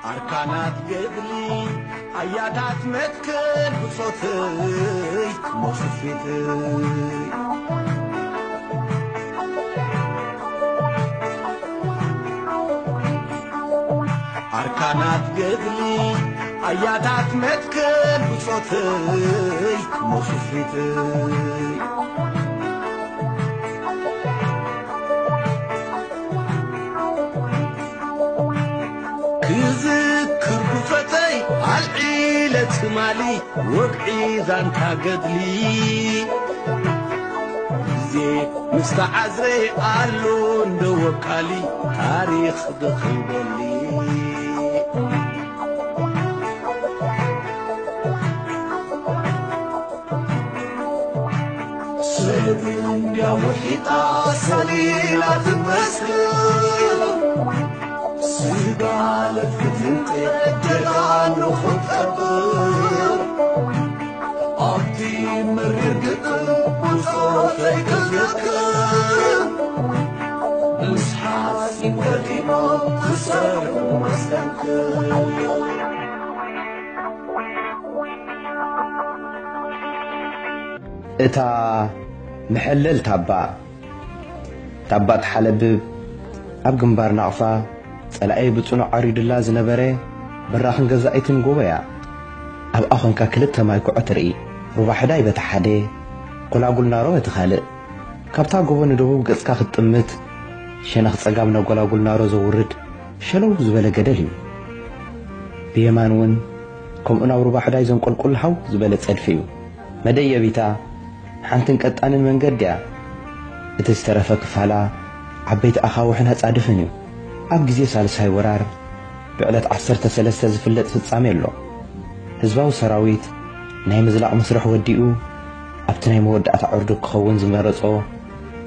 ኣርካናት ገድሊ ኣያታት መትከል ብጾተይ ሞስፊተይ። ኣርካናት ገድሊ ኣያታት መትከል ብጾተይ ሞስፊተይ። ክዝክር ብጾተይ ኣልዒለ ትማሊ ወግዒ ዛንታ ገድሊ። ግዜ ምስ ተዓዝረ ኣሎ እንደ ወካሊ ታሪኽ ደኺበሊ። ሰብ እንዲያ ውሒጣ ሰሊላ ትመስል። ስጋ ለፍትንጤ ደጋኑ ኽጠብር። ኣብቲ መሪር ግጥም ብጾተይ ክዝክር። ምስ ሓጺን ገጢሞም ክሰርሑ መስተንክር። እታ መሐለል ታባ፣ ታባ ተሓለብብ ኣብ ግንባር ናቕፋ ጸላኢ ብጽኑዕ ዓሪዱላ ዝነበረ በራኽን ገዛኢትን ጎቦ እያ። ኣብኣ ኾንካ ክልተ ማይ ኩዖ ትርኢ፣ ሩባ ሕዳይ በቲ ሓደ፣ ጎላጉል ናሮ በቲ ካልእ። ካብታ ጎቦ ንደቡብ ገጽካ ክትጥምት፣ ሸነኽ ጸጋም ነጎላጉል ናሮ ዘውርድ ሸለው ዝበለ ገደል እዩ። ብየማን እውን ከምኡ ናብ ሩባ ሕዳይ ዘንቆልቁል ሃው ዝበለ ጸድፊ እዩ። መደየቢታ ሓንትን ቀጣንን መንገዲ እያ። እቲ ዝተረፈ ክፋላ ዓበይቲ ኣኻውሕን ኣጻድፍን እዩ። ኣብ ግዜ ሳልሳይ ወራር ብዕለት ዓሰርተ ሰለስተ ዝፍለጥ ፍጻሜ ኣሎ። ህዝባዊ ሰራዊት ናይ ምዝላቕ መስርሕ ወዲኡ ኣብቲ ናይ መወዳእታ ዕርዱ ክኸውን ዝመረጾ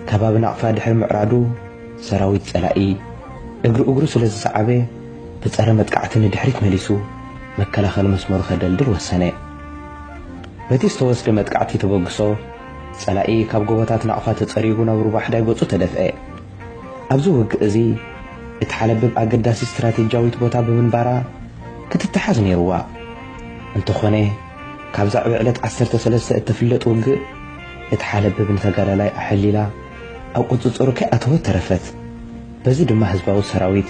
ከባቢ ናቕፋ ድሕሪ ምዕራዱ ሰራዊት ጸላኢ እግሪ እግሩ ስለ ዝሰዓበ ብጸረ መጥቃዕቲ ንድሕሪት መሊሱ መከላኸሊ መስመሩ ከደልድል ወሰነ። በቲ ዝተወስደ መጥቃዕቲ ተበግሶ ጸላኢ ካብ ጎቦታት ናቕፋ ተጸሪጉ ናብ ሩባ ሕዳይ ገጹ ተደፍአ። ኣብዚ ውግእ እዚ እቲ ሓለብብ ኣገዳሲ ስትራቴጂያዊት ቦታ ብምንባራ ክትተሓዝ ነይርዋ። እንተኾነ ካብዛ ዕለት ዓሰርተ ሰለስተ እትፍለጥ ውግእ እቲ ሓለብብ ንተጋዳላይ ኣሐሊላ ኣብ ቁጽጽሩ ከይኣተወት ተረፈት። በዚ ድማ ህዝባዊ ሰራዊት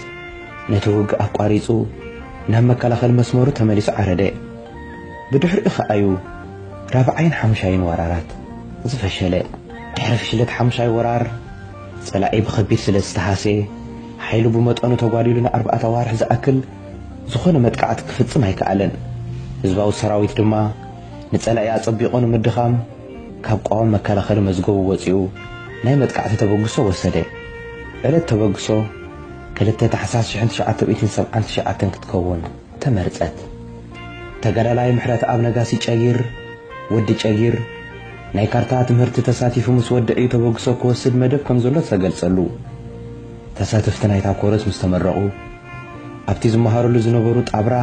ነቲ ውግእ ኣቋሪጹ ናብ መከላኸሊ መስመሩ ተመሊሱ ዓረደ። ብድሕሪኡ ከኣዩ ራብዓይን ሓምሻይን ወራራት ዝፈሸለ። ድሕሪ ፍሽለት ሓምሻይ ወራር ጸላኢ ብኸቢድ ስለ ዝተሃስየ ሓይሉ ብመጠኑ ተጓዲሉ ንኣርባዕተ ኣዋርሕ ዝኣክል ዝኾነ መጥቃዕቲ ክፍጽም ኣይከኣለን። ህዝባዊ ሰራዊት ድማ ንጸላኢ ኣጸቢቑ ንምድኻም ካብ ቀዋሚ መከላኸሊ መዝገቡ ወጺኡ ናይ መጥቃዕቲ ተበግሶ ወሰደ። ዕለት ተበግሶ ክልተ ታሕሳስ ሽሕን ትሽዓተ ሚእትን ሰብዓን ትሽዓተን ክትከውን ተመርጸት። ተጋዳላይ ምሕረተኣብ ነጋሲ ጨጊር፣ ወዲ ጨጊር፣ ናይ ካርታ ትምህርቲ ተሳቲፉ ምስ ወደአ እዩ ተበግሶ ክወስድ መደብ ከም ዘሎ ዝተገልጸሉ። ተሳተፍቲ ናይታ ኮረስ ምስ ተመረቑ ኣብቲ ዝመሃረሉ ዝነበሩ ጣብራ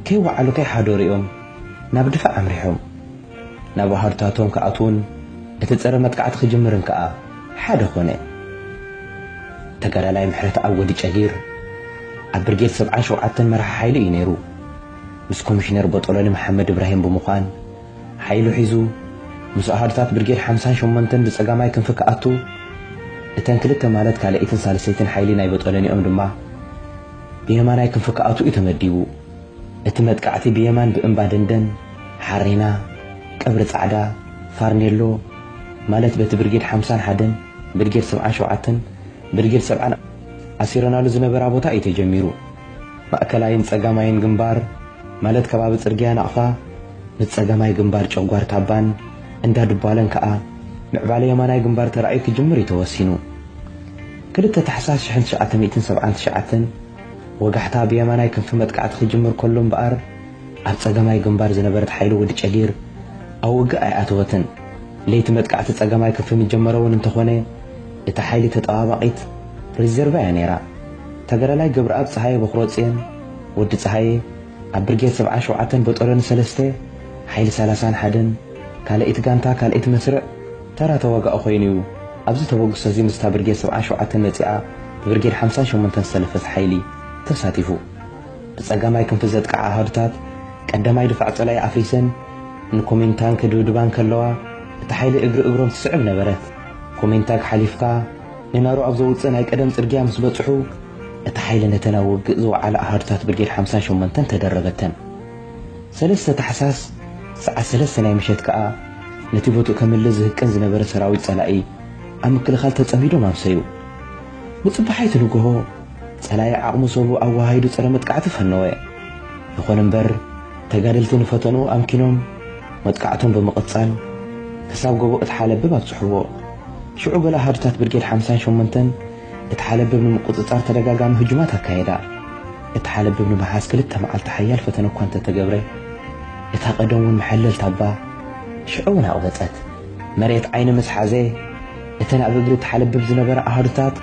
ከይወዓሉ ከይሓደሩ እዮም ናብ ድፋዕ ኣምሪሖም። ናብ ኣሃዱታቶም ክኣትዉን እቲ ጸረ መጥቃዕቲ ክጅምርን ከኣ ሓደ ኾነ። ተጋዳላይ ምሕረተኣብ ወዲ ጨጊር ኣብ ብርጌድ ሰብዓን ሸውዓተን መራሒ ሓይሊ እዩ ነይሩ። ምስ ኮሚሽነር ቦጦሎኒ መሓመድ እብራሂም ብምዃን ሓይሉ ሒዙ ምስ ኣሃዱታት ብርጌድ ሓምሳን ሸሞንተን ብጸጋማይ ክንፊ ክኣቱ፣ እተን ክልተ ማለት ካልኣይትን ሳልሰይትን ሓይሊ ናይ ቦጦሎኒኦም ድማ ብየማናይ ክንፊ ክኣቱ እዩ ተመዲቡ። እቲ መጥቃዕቲ ብየማን ብእምባ ደንደን፣ ሓሬና፣ ቀብሪ ጻዕዳ፣ ፋርኔሎ፣ ማለት በቲ ብርጌድ ሓምሳን ሓደን፣ ብርጌድ ሰብዓን ሸውዓተን፣ ብርጌድ ሰብዓን ኣሲረናሉ ዝነበራ ቦታ እዩ ተጀሚሩ። ማእከላይን ጸጋማይን ግንባር፣ ማለት ከባቢ ጽርግያ ናቕፋ፣ ንጸጋማይ ግንባር ጨጓር ታባን እንዳ ድባለን ከኣ ምዕባለ የማናይ ግንባር ተራእዩ ክጅምር እዩ ተወሲኑ። ክልተ ታሕሳስ ሽሕን ትሽዓተ ሚእትን ሰብዓን ትሽዓተን ወጋሕታ ብየማናይ ክንፊ መጥቃዕቲ ክጅምር ከሎ እምበኣር፣ ኣብ ጸጋማይ ግንባር ዝነበረት ሓይሊ ወዲ ጨጊር ኣብ ውግእ ኣይኣተወትን። ለይቲ መጥቃዕቲ ጸጋማይ ክንፊ ምጀመረ እውን እንተኾነ፣ እታ ሓይሊ ተጠባባቒት ሪዘርቫ እያ ነይራ። ተጋዳላይ ገብረኣብ ጸሃየ በኹረጽዮን፣ ወዲ ጸሃየ፣ ኣብ ብርጌድ ሰብዓን ሸውዓተን ቦጦሎኒ ሰለስተ፣ ሓይሊ ሰላሳን ሓደን፣ ካልኣይቲ ጋንታ፣ ካልኣይቲ መስርዕ፣ ተራ ተዋጋኢ ኮይኑ እዩ ኣብዚ ተበግሶ እዚ ምስታ ብርጌድ ሰብዓን ሸውዓተን መጺኣ ብብርጌድ ሓምሳን ሸሞንተን ዝተሰለፈት ሓይሊ ተሳቲፉ። ብጸጋማይ ክንፊ ዘጥቅዓ ኣሃዱታት ቀዳማይ ድፋዕ ጸላኢ ኣፍሪሰን ንኮሜንታን ክድብድባን ከለዋ፣ እታ ሓይሊ እግሪ እግሮም ትስዕብ ነበረት። ኮሜንታግ ሓሊፍካ ንናሩ ኣብ ዘውጽእ ናይ ቀደም ጽርግያ ምስ በጽሑ፣ እታ ሓይሊ ነተን ኣብ ውግእ ዝወዓላ ኣሃዱታት ብርጌድ ሓምሳን ሸሞንተን ተደረበተን። ሰለስተ ታሕሳስ ሰዓት ሰለስተ ናይ ምሸት ከኣ ነቲ ቦትኡ ከምልስ ዝህቅን ዝነበረ ሰራዊት ጸላኢ ኣብ ምክልኻል ተጸሚዶም ኣምሰዩ። ንጽባሓይቲ ንግሆ ጸላኢ ዓቕሙ ሰቡ ኣወሃሂዱ ጸረ መጥቃዕቲ ፈነወ። ይኹን እምበር ተጋደልቲ ንፈተንኡ ኣምኪኖም መጥቃዕቶም ብምቕጻል ክሳብ ጎቦ እትሓለብብ ኣብጽሕዎ። ሽዑ ገለ ኣሃዱታት ብርጌድ ሓምሳን ሸሞንተን እቲ ሓለብብ ንምቁጽጻር ተደጋጋሚ ህጁማት ኣካየዳ። እቲ ሓለብብ ንምሓዝ ክልተ መዓልቲ ሓያል ፈተነ እኳ እንተተገብረ፣ እታ ቀደም እውን መሐለልታ እባ ሽዑ እውን ኣቕበጸት። መሬት ዓይኒ ምስ ሓዘ፣ እተን ኣብ እግሪ እቲ ሓለብብ ዝነበራ ኣሃዱታት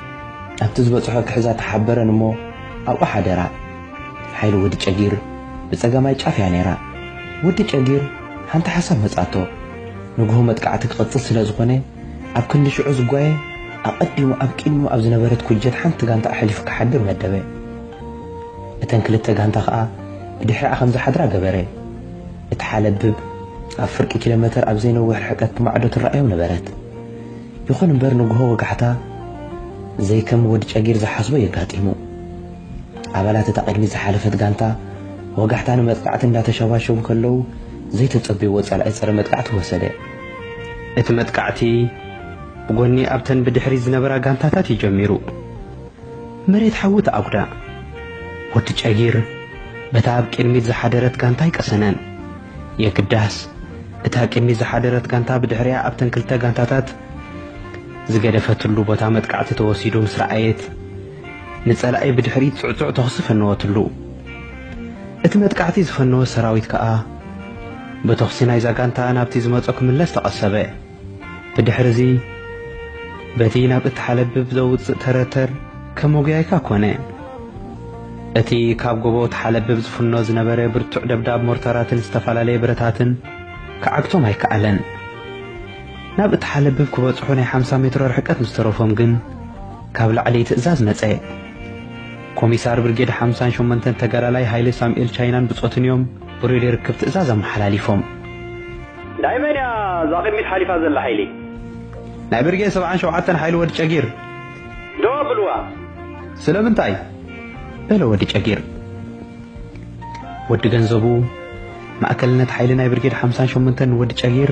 ኣብቲ ዝበጽሖ ክሕዛ ተሓበረን እሞ ኣብኡ ሓደራ። ሓይሊ ወዲ ጨጊር ብጸጋማይ ጫፍ እያ ነይራ። ወዲ ጨጊር ሓንቲ ሓሳብ መጻቶ። ንግሆ መጥቃዕቲ ክቕጽል ስለ ዝኾነ፣ ኣብ ክንዲ ሽዑ ዝጓየ ኣቐዲሙ ኣብ ቅድሚኡ ኣብ ዝነበረት ኩጀት ሓንቲ ጋንታ ኣሕሊፉ ክሓድር መደበ። እተን ክልተ ጋንታ ኸኣ ብድሕሪኣ ከም ዝሓድራ ገበረ። እቲ ሓለብብ ኣብ ፍርቂ ኪሎ መተር ኣብ ዘይነውሕ ርሕቀት ብማዕዶ ትረኣዮም ነበረት። ይኹን እምበር ንግሆ ወጋሕታ ዘይከም ወዲ ጨጊር ዝሓስቦ የጋጢሙ። ኣባላት እታ ቅድሚት ዝሓለፈት ጋንታ ወጋሕታ ንመጥቃዕቲ እንዳተሸባሸቡ ከለዉ ዘይተጸበይዎ ጸላኢ ጸረ መጥቃዕቲ ወሰደ። እቲ መጥቃዕቲ ብጎኒ ኣብተን ብድሕሪት ዝነበራ ጋንታታት እዩ ጀሚሩ። መሬት ሓዊ ተኣጉዳ። ወዲ ጨጊር በታ ኣብ ቅድሚት ዝሓደረት ጋንታ ኣይቀሰነን። የግዳስ እታ ቅድሚት ዝሓደረት ጋንታ ብድሕሪኣ ኣብተን ክልተ ጋንታታት ዝገደፈትሉ ቦታ መጥቃዕቲ ተወሲዱ ምስ ረኣየት፣ ንጸላኢ ብድሕሪት ጽዕጹዕ ተኹሲ ፈነወትሉ። እቲ መጥቃዕቲ ዝፈነወ ሰራዊት ከኣ ብተኹሲ ናይዛ ጋንታ ናብቲ ዝመጾ ክምለስ ተቐሰበ። ብድሕርዚ በቲ ናብ እተሓለብብ ዘውጽእ ተረተር ከመጉያይካ ኮነ። እቲ ካብ ጎቦ ተሓለብብ ዝፍኖ ዝነበረ ብርቱዕ ደብዳብ ሞርታራትን ዝተፈላለየ ብረታትን ክዓግቶም ኣይከኣለን። ናብ እተሓለብብ ክበጽሑ ናይ ሓምሳ ሜትሮ ርሕቀት ምስ ተረፎም ግን ካብ ላዕሊ ትእዛዝ መጸ። ኮሚሳር ብርጌድ ሓምሳን ሸሞንተን ተጋዳላይ ሃይለ ሳሙኤል ቻይናን ብጾትን እዮም ብሬድዮ ርክብ ትእዛዝ ኣመሓላሊፎም። ናይ መን እያ እዛ ቅድሚት ሓሊፋ ዘላ ሓይሊ? ናይ ብርጌድ ሰብዓን ሸውዓተን ሓይሊ ወዲ ጨጊር። ደው ኣብልዋ። ስለምንታይ? በለ ወዲ ጨጊር። ወዲ ገንዘቡ ማእከልነት ሓይሊ ናይ ብርጌድ ሓምሳን ሸሞንተን ንወዲ ጨጊር።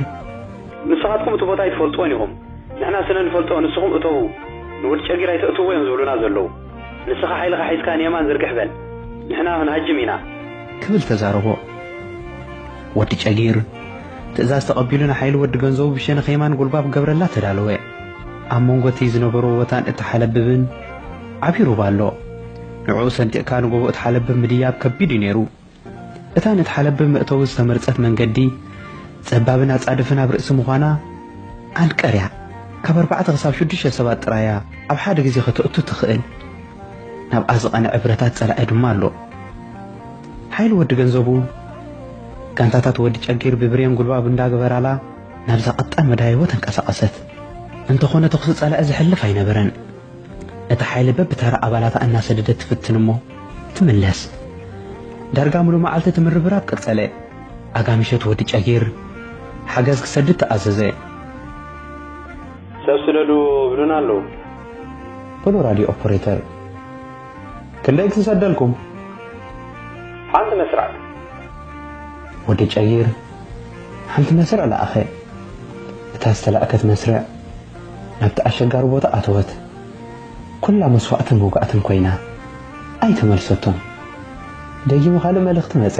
ንስኻትኩም እቲ ቦታ ኣይትፈልጥዎን ኢኹም። ንሕና ስለ ንፈልጦ ንስኹም እተዉ፣ ንወዲ ጨጊር ኣይተእትውዎ እዮም ዝብሉና ዘለዉ። ንስኻ ሓይልኻ ሒዝካ ንየማን ዝርግሕ በል። ንሕና ክንሃጅም ኢና። ክብል ተዛረቦ። ወዲ ጨጊር ትእዛዝ ተቐቢሉ ንሓይሊ ወዲ ገንዘቡ ብሸነኽ የማን ጉልባብ ክገብረላ ተዳለወ። ኣብ መንጎ እቲ ዝነበሮ ቦታን እቲ ሓለብብን ዓብዪ ሩባ ኣሎ። ንዕኡ ሰንጢቕካ ንጎቦ እቲ ሓለብብ ምድያብ ከቢድ እዩ ነይሩ። እታ ነቲ ሓለብብ መእተዊ ዝተመርጸት መንገዲ ጸባብን ኣጻድፍን ኣብ ርእሲ ምዃና ኣንቀር እያ። ካብ ኣርባዕተ ክሳብ ሽዱሽተ ሰባት ጥራይ እያ ኣብ ሓደ ግዜ ከተእቱ ትኽእል። ናብኣ ዝቐንዐ ብረታት ጸላኢ ድማ ኣሎ። ሓይሊ ወዲ ገንዘቡ ጋንታታት ወዲ ጨጊር ብብሬን ጉልባብ እንዳገበራላ ናብዛ ቀጣን መዳየቦ ተንቀሳቐሰት። እንተኾነ ተኹሲ ጸላኢ ዝሕልፍ ኣይነበረን። እታ ሓይሊ በብተራ ኣባላታ እናሰደደት ትፍትን እሞ ትምለስ። ዳርጋ ሙሉ መዓልቲ እቲ ምርብራብ ቀጸለ። ኣጋ ምሸት ወዲ ጨጊር ሓገዝ ክሰድድ ተኣዘዘ። ሰብ ስደዱ ብሉና ኣለዉ። በሉ ራድዮ ኦፐሬተር። ክንደይ ክትሰደልኩም? ሓንቲ መስርዕ። ወዲ ጨጊር ሓንቲ መስርዕ ለኣኸ። እታ ዝተላእከት መስርዕ ናብቲ ኣሸጋሪ ቦታ ኣተወት። ኩላ መስዋእትን መውጋእትን ኮይና ኣይተመልሰቶን። ደጊሙ ካልእ መልእኽቲ መጸ።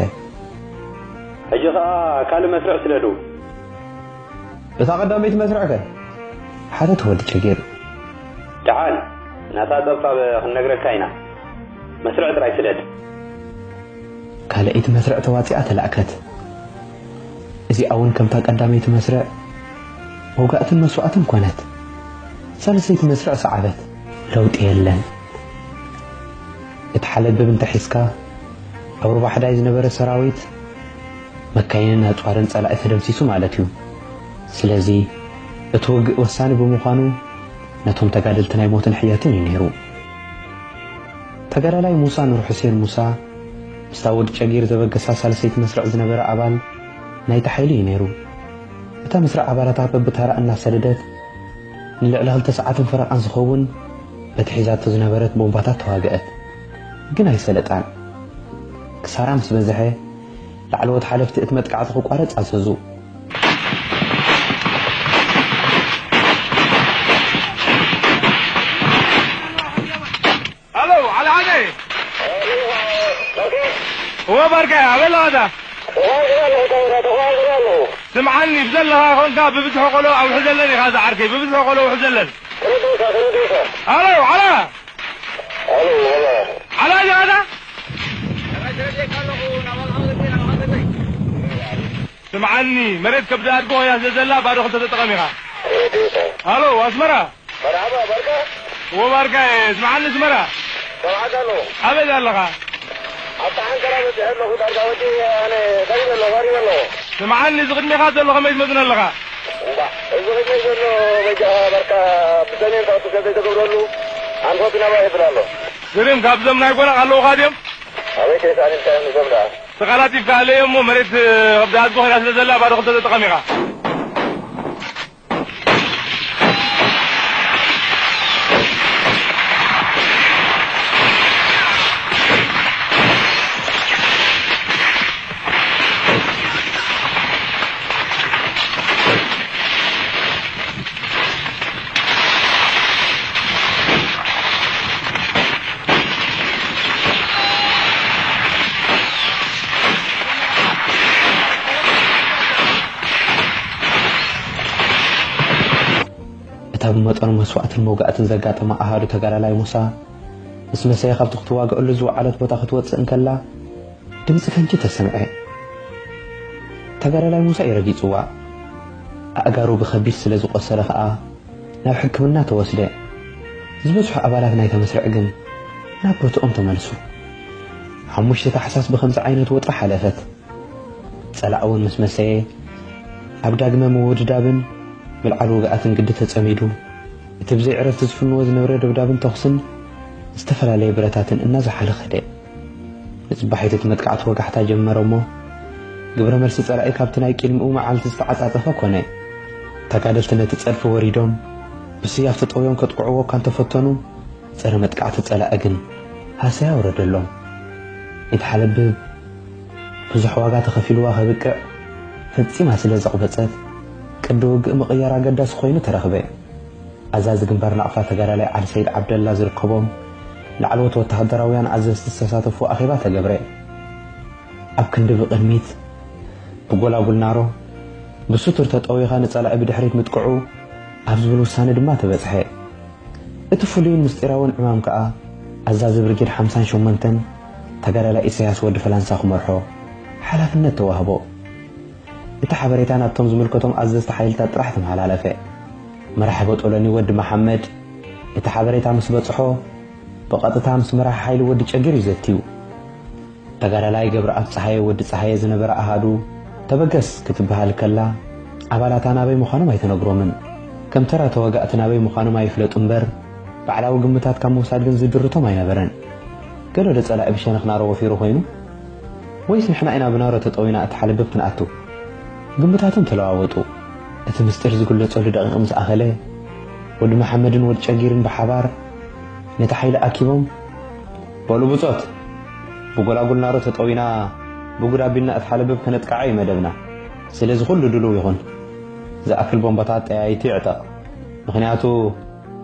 ሕጂ ኸኣ ካልእ መስርዕ ስደዱ። እታ ቀዳመይቲ መስርዕከ? ሓተተ ወዲ ጨጊር። ደሓን ናታ ጸብጻብ ክንነግረካ ኢና። መስርዕ ጥራይ ስደድ። ካልኣይቲ መስርዕ ተዋጺኣ ተላእከት። እዚኣ እውን ከምታ ቀዳመይቲ መስርዕ መውጋእትን መስዋእትን ኮነት። ሳልሰይቲ መስርዕ ሰዓበት። ለውጢ የለን። እቲ ሓለብብ እንተሒዝካ ኣብ ሩባ ሓዳይ ዝነበረ ሰራዊት መካይንን ኣጽዋርን ጸላኢ ተደምሲሱ ማለት እዩ። ስለዚ እቲ ውግእ ወሳኒ ብምዃኑ ነቶም ተጋደልቲ ናይ ሞትን ሕየትን እዩ ነይሩ። ተጋዳላይ ሙሳ ኑር ሑሴን ሙሳ ምስታ ወዲ ጨጊር ዘበገሳ ሳልሰይቲ መስርዕ ዝነበረ ኣባል ናይቲ ሓይሊ እዩ ነይሩ። እታ መስርዕ ኣባላታ በብታራ እናሰደደት ንልዕሊ ክልተ ሰዓትን ፈረቓን ዝኸውን በቲ ሒዛቶ ዝነበረት ቦምባታት ተዋግአት። ግን ኣይሰለጣን። ክሳራ ምስ በዝሐ ላዕለዎት ሓለፍቲ እቲ መጥቃዕቲ ክቋረጽ ኣዘዙ። الو، على هذا. هو بركة، على هذا. ስምዓኒ ብዘለኻ ኾንካ ብብዝሒ ቆሎ ኣውሕዘለን ኢኻ ዝዓርከይ፣ ብብዝሒ ቆሎ ኣውሕዘለን። ኣሎ ዓላ፣ ዓላ ጃዳ። ስምዓኒ፣ መሬት ከብዲ ኣድጎ እያ ዘዘላ፣ ባዶ ክልተ ተጠቐም ኢኻ። ኣሎ ኣስመራ። መርሓባ ባርካ። ወባርካ፣ ስምዓኒ ኣስመራ። ሰምዓካ ኣሎ። ኣበይ ኣለኻ? ኣብታ ዓንከራ በፂሐ ኣለኹ። ዳርጋ ወዲ ኣነ ቀሪበ ኣለኹ፣ ቀሪበ ኣለኹ። ስምዓኒ፣ እዚ ቅድሜኻ ዘሎ ከመይ ትመዝኖ ኣለኻ? እምባ፣ እዚ ቅድመይ ዘሎ በጃኻ ባርካ ብሰሜን ታውቲ ከዘይተገብረሉ ኣንፈቱ ናባይ ይብል ኣሎ። ግርም፣ ካብዞም ናይ ጎናቕ ኣለዉኻ ድዮም? ኣበይ ከይሳን ኢልካ እዮም ንሶም ደኣ። ተቓላጢፍካ ኣለዮ እሞ መሬት ከብዲ ኣድጎ ኮይና ስለ ዘላ ባዶ ክልተ ተጠቐም ኢኻ። እታ ብመጠኑ መስዋእትን መውጋእትን ዘጋጠማ ኣሃዱ ተጋዳላይ ሙሳ፣ ምስ መሰየ ካብቲ ክትዋግኣሉ ዝወዓለት ቦታ ክትወጽእ እንከላ፣ ድምጺ ፈንጂ ተሰምዐ። ተጋዳላይ ሙሳ እዩ ረጊጽዋ። ኣእጋሩ ብኸቢድ ስለ ዝቖሰለ ከኣ፣ ናብ ሕክምና ተወስደ። ዝበዝሑ ኣባላት ናይታ መስርዕ ግን ናብ ቦትኦም ተመልሱ። ሓሙሽተ ታሕሳስ ብኸምዚ ዓይነት ወጥሪ ሓለፈት። ጸላእ እውን ምስ መሰየ፣ ኣብ ዳግመ ምውድዳብን ምልዓል ውግኣትን ግዲ ተጸሚዱ። እቲ ብዘይ ዕረፍቲ ዝፍንዎ ዝነበረ ደብዳብን ተኹስን ዝተፈላለየ ብረታትን እናዘሓለ ከደ። ንጽባሒት እቲ መጥቃዕቲ ወጋሕታ ጀመረ እሞ፣ ግብረ መልሲ ጸላኢ ካብቲ ናይ ቅድሚኡ መዓልቲ ዝተዓጻጸፈ ኮነ። ተጋደልቲ ነቲ ጸድፊ ወሪዶም፣ ብስያፍ ተጠውዮም ከጥቅዕዎ እኳ እንተፈተኑ፣ ጸረ መጥቃዕቲ ጸላኢ ግን ሃሰያ ኣውረደሎም። ኢትሓለብብ ብዙሕ ዋጋ ተኸፊልዋ ከብቅዕ ፈጺማ ስለ ዘቕበጸት፣ ቅዲ ውግእ ምቕያር ኣገዳሲ ኮይኑ ተረኽበ። ኣዛዚ ግንባር ናቕፋ ተጋዳላይ ዓሊ ሰይድ ዓብደላ ዝርከቦም ላዕለዎት ወተሃደራውያን ኣዘዝቲ ዝተሳተፍዎ ኣኼባ ተገብረ። ኣብ ክንዲ ብቕድሚት ብጎላጉል ናሮ ብስቱር ተጠዊኻ ንጸላኢ ብድሕሪት ምጥቅዑ ኣብ ዝብል ውሳነ ድማ ተበጽሐ። እቲ ፍሉይን ምስጢራውን ዕማም ከኣ ኣዛዚ ብርጌድ ሓምሳን ሸሞንተን ተጋዳላይ ኢሳያስ ወዲ ፈላንሳ ክመርሖ ሓላፍነት ተዋህቦ። እቲ ሓበሬታ ናብቶም ዝምልከቶም ኣዘዝቲ ሓይልታት ጥራሕ ተመሓላለፈ። መራሒ ቦጦሎኒ ወዲ መሓመድ እቲ ሓበሬታ ምስ በጽሖ፣ ብቐጥታ ምስ መራሒ ሓይሊ ወዲ ጨጊር እዩ ዘትዩ። ተጋዳላይ ገብረኣብ ጸሃየ ወዲ ጸሃየ ዝነበረ ኣሃዱ ተበገስ ክትበሃል ከላ፣ ኣባላታ ናበይ ምዃኖም ኣይተነግሮምን። ከም ተራ ተዋጋእቲ ናበይ ምዃኖም ኣይፍለጡ እምበር፣ ባዕላዊ ግምታት ካብ ምውሳድ ግን ዝድርቶም ኣይነበረን። ገለ ዶ ጸላኢ ብሸነኽ ናሮ ወፊሩ ኮይኑ? ወይስ ንሕና ኢና ብናሮ ተጠዊና እቲ ሓለብብ ክንኣቱ? ግምታቶም ተለዋወጡ። እቲ ምስጢር ዝግለጸሉ ደቂቕ ምስ ኣኸለ፣ ወዲ መሓመድን ወዲ ጨጊርን ብሓባር ነቲ ሓይሊ ኣኪቦም፣ በሉ ብጾት፣ ብጎላጉል ናሮ ተጠዊና ብጉድ ኣቢልና እቲ ሓለብብ ከነጥቅዓ እዩ መደብና። ስለዚ ኩሉ ድሉው ይኹን። ዝኣክል ቦምባታት ጠያይቲ ይዕጠቕ። ምኽንያቱ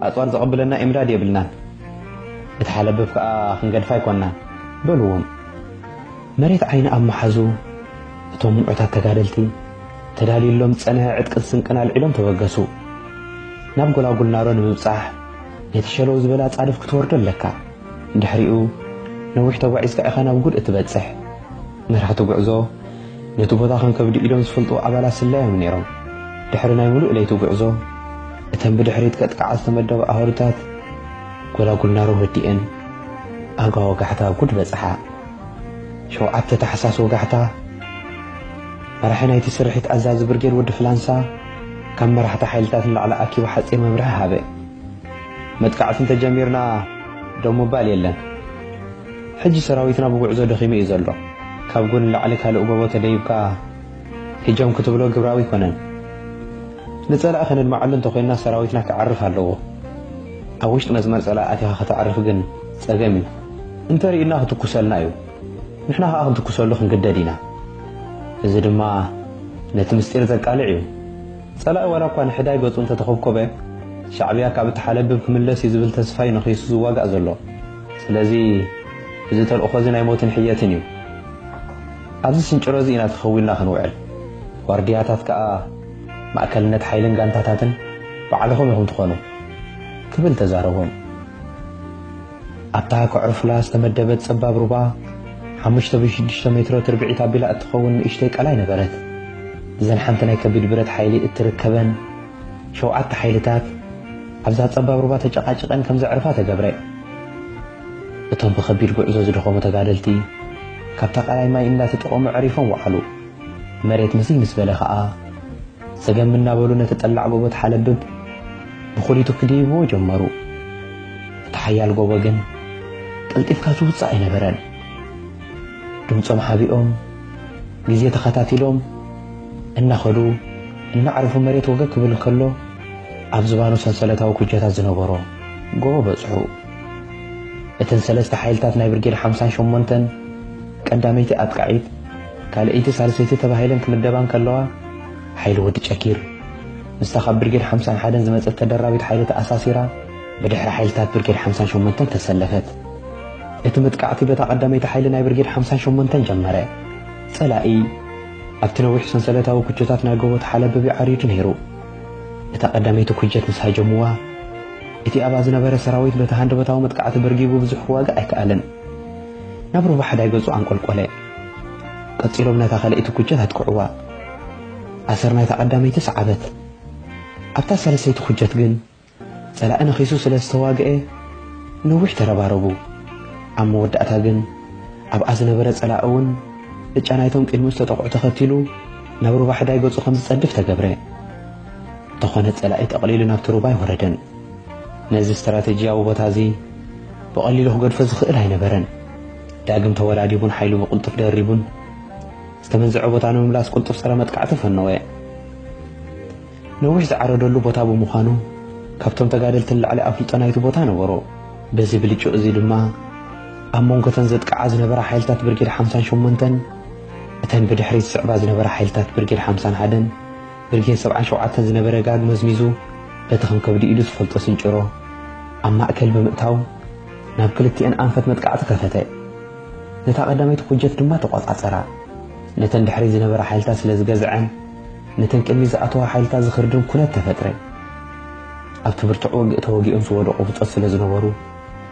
ኣጽዋር ዘቐብለና ኤምዳድ የብልናን። እቲ ሓለብብ ከኣ ክንገድፋ ኣይኮንናን በልዎም። መሬት ዓይኒ ኣብ ምሓዙ፣ እቶም ምዑታት ተጋደልቲ ተዳልዩሎም ዝጸንሐ ዕጥቅን ስንቅን ኣልዒሎም ተበገሱ። ናብ ጎላጉል ናሮ ንምብጻሕ ነቲ ሸለው ዝበለ ኣጻድፍ ክትወርዶ ኣለካ። ድሕሪኡ ነዊሕ ተጓዒዝካ ኢኻ ናብ ጉድ እትበጽሕ። መራሕቲ ጉዕዞ ነቲ ቦታ ከም ከብዲ ኢዶም ዝፈልጥዎ ኣባላት ስለያ እዮም ነይሮም። ድሕሪ ናይ ምሉእ ለይቲ ጉዕዞ፣ እተን ብድሕሪት ከጥቅዓ ዝተመደባ ኣህዱታት ጎላጉል ናሮ ወዲኤን፣ ኣጋ ወጋሕታ ኣብ ጉድ በጽሓ። ሸውዓተ ታሕሳስ ወጋሕታ፣ መራሒ ናይቲ ስርሒት ኣዛዚ ብርጌድ ወዲ ፍላንሳ ካብ መራሕቲ ሓይልታት ንላዕሊ ኣኪቡ ሓጺር መምርሒ ሃበ። መጥቃዕቲ እንተጀሚርና ደው ምባል የለን። ሕጂ ሰራዊትና ብጉዕዞ ደኺሙ እዩ ዘሎ። ካብ ጎን ላዕሊ ካልእ ጎቦ ተደይብካ ሂጆም ክትብሎ ግብራዊ ኣይኮነን። ንጸላኢ ከነድምዓሉ እንተኾይንና ሰራዊትና ክዓርፍ ኣለዎ። ኣብ ውሽጢ መስመር ጸላኢ ኣቲኻ ከተዕርፍ ግን ጸገም እዩ። እንተርኢና ክትኩሰልና እዩ። ንሕና ከኣ ክንትኩሰሉ ክንግደድ ኢና። እዚ ድማ ነቲ ምስጢር ዘቃልዕ እዩ። ጸላኢ ዋላ እኳ ንሕዳይ ገጹ እንተተኾብኮበ፣ ሻዕብያ ካብ እተሓለብብ ክምለስ እዩ ዝብል ተስፋ እዩ ነኺሱ ዝዋጋእ ዘሎ። ስለዚ እዚ ተልእኾ እዚ ናይ ሞትን ሕየትን እዩ። ኣብዚ ስንጭሮ እዚ ኢና ተኸዊልና ክንውዕል። ዋርድያታት ከኣ ማእከልነት ሓይልን ጋንታታትን ባዕልኹም ኢኹም ትኾኑ ክብል ተዛረቦም። ኣብታ ከዕርፉላ ዝተመደበት ጸባብ ሩባ ሓሙሽተ ብሽዱሽተ ሜትሮ ትርብዒት ኣቢላ እትኸውን ንእሽተይ ቀላይ ነበረት። እዘን ሓንቲ ናይ ከቢድ ብረት ሓይሊ እትርከበን ሸውዓተ ሓይልታት ኣብዛ ጸባብ ሩባ ተጨቃጭቀን ከም ዘዕርፋ ተገብረ። እቶም ብኸቢድ ጉዕዞ ዝደኸሙ ተጋደልቲ ካብታ ቀላይ ማይ እንዳተጠቐሙ ዕሪፎም ወዓሉ። መሬት ምስይ ምስ በለ ኸኣ ዘገም እናበሉ ነቲ ጠላዕ ጎቦ ተሓለብብ ብኹሊቱ ክድይብዎ ጀመሩ። እቲ ሓያል ጎቦ ግን ቀልጢፍካ ዝውጻእ ኣይነበረን። ድምጾም ሓቢኦም፣ ግዜ ተኸታቲሎም እናኸዱ፣ እናዕረፉ መሬት ወገግ ክብል ከሎ፣ ኣብ ዝባኑ ሰንሰለታዊ ኩጀታት ዝነበሮ ጎቦ በጽሑ። እተን ሰለስተ ሓይልታት ናይ ብርጌድ ሓምሳን ሸሞንተን ቀዳመይቲ ኣጥቃዒት፣ ካልኣይቲ፣ ሳልሰይቲ ተባሂለን ክምደባ እንከለዋ፣ ሓይሊ ወዲ ጨኪር ምስታ ካብ ብርጌድ ሓምሳን ሓደን ዝመጸት ተደራቢት ሓይሊ ተኣሳሲራ፣ ብድሕሪ ሓይልታት ብርጌድ ሓምሳን ሸሞንተን ተሰለፈት። እቲ መጥቃዕቲ በታ ቀዳመይቲ ሓይሊ ናይ ብርጌድ ሓምሳን ሸሞንተን ጀመረ። ጸላኢ ኣብቲ ነዊሕ ሰንሰለታዊ ኩጀታት ናይ ጎቦ ተሓለብብ ይዓርዩ ነይሩ። እታ ቀዳመይቲ ኩጀት ምስ ሃጀምዋ፣ እቲ ኣብኣ ዝነበረ ሰራዊት በቲ ሃንደበታዊ መጥቃዕቲ በርጊጉ ብዙሕ ክዋጋእ ኣይከኣለን። ናብ ሩባ ሓዳይ ገጹ ኣንቆልቆለ። ቀጺሎም ነታ ካልኣይቲ ኩጀት ኣጥቅዕዋ። ኣሰር ናይታ ቀዳመይቲ ሰዓበት። ኣብታ ሳልሰይቲ ኩጀት ግን ጸላኢ ነኺሱ ስለ ዝተዋግኤ ነዊሕ ተረባረቡ። ኣብ መወዳእታ ግን ኣብኣ ዝነበረ ጸላኢ እውን ብጫ ናይቶም ቅድሚኡ ዝተጠቕዑ ተኸቲሉ ናብ ሩባ ሕዳይ ገጹ ከም ዝጸድፍ ተገብረ። እንተኾነ ጸላኢ ጠቕሊሉ ናብቲ ሩባ ኣይወረደን። ነዚ ስትራተጂያዊ ቦታ እዚ ብቐሊሉ ክገድፎ ዝኽእል ኣይነበረን። ዳግም ተወዳዲቡን ሓይሉ ብቕልጡፍ ደሪቡን ዝተመንዘዐ ቦታ ንምምላስ ቅልጡፍ ጸረ መጥቃዕቲ ፈነወ። ነዊሕ ዝዓረደሉ ቦታ ብምዃኑ ካብቶም ተጋደልቲ ንላዕሊ ኣፍልጦ ናይቲ ቦታ ነበሮ። በዚ ብልጭኡ እዚ ድማ ኣብ መንጎ እተን ዘጥቅዓ ዝነበራ ሓይልታት ብርጌድ ሓምሳን ሸሞንተን እተን ብድሕሪት ዝስዕባ ዝነበራ ሓይልታት ብርጌድ ሓምሳን ሓደን ብርጌድ ሰብዓን ሸውዓተን ዝነበረ ጋግ መዝሚዙ በቲ ከም ከብዲ ኢዱ ዝፈልጦ ስንጭሮ ኣብ ማእከል ብምእታው ናብ ክልቲኤን ኣንፈት መጥቃዕቲ ከፈተ። ነታ ቀዳመይቲ ኩጀት ድማ ተቖጻጸራ። ነተን ድሕሪት ዝነበራ ሓይልታት ስለ ዝገዝዐን ነተን ቅድሚት ዝኣተዋ ሓይልታት ዝኽርድን ኩነት ተፈጥረ። ኣብቲ ብርቱዕ ውግእ ተወጊኦም ዝወደቑ ብጾት ስለ ዝነበሩ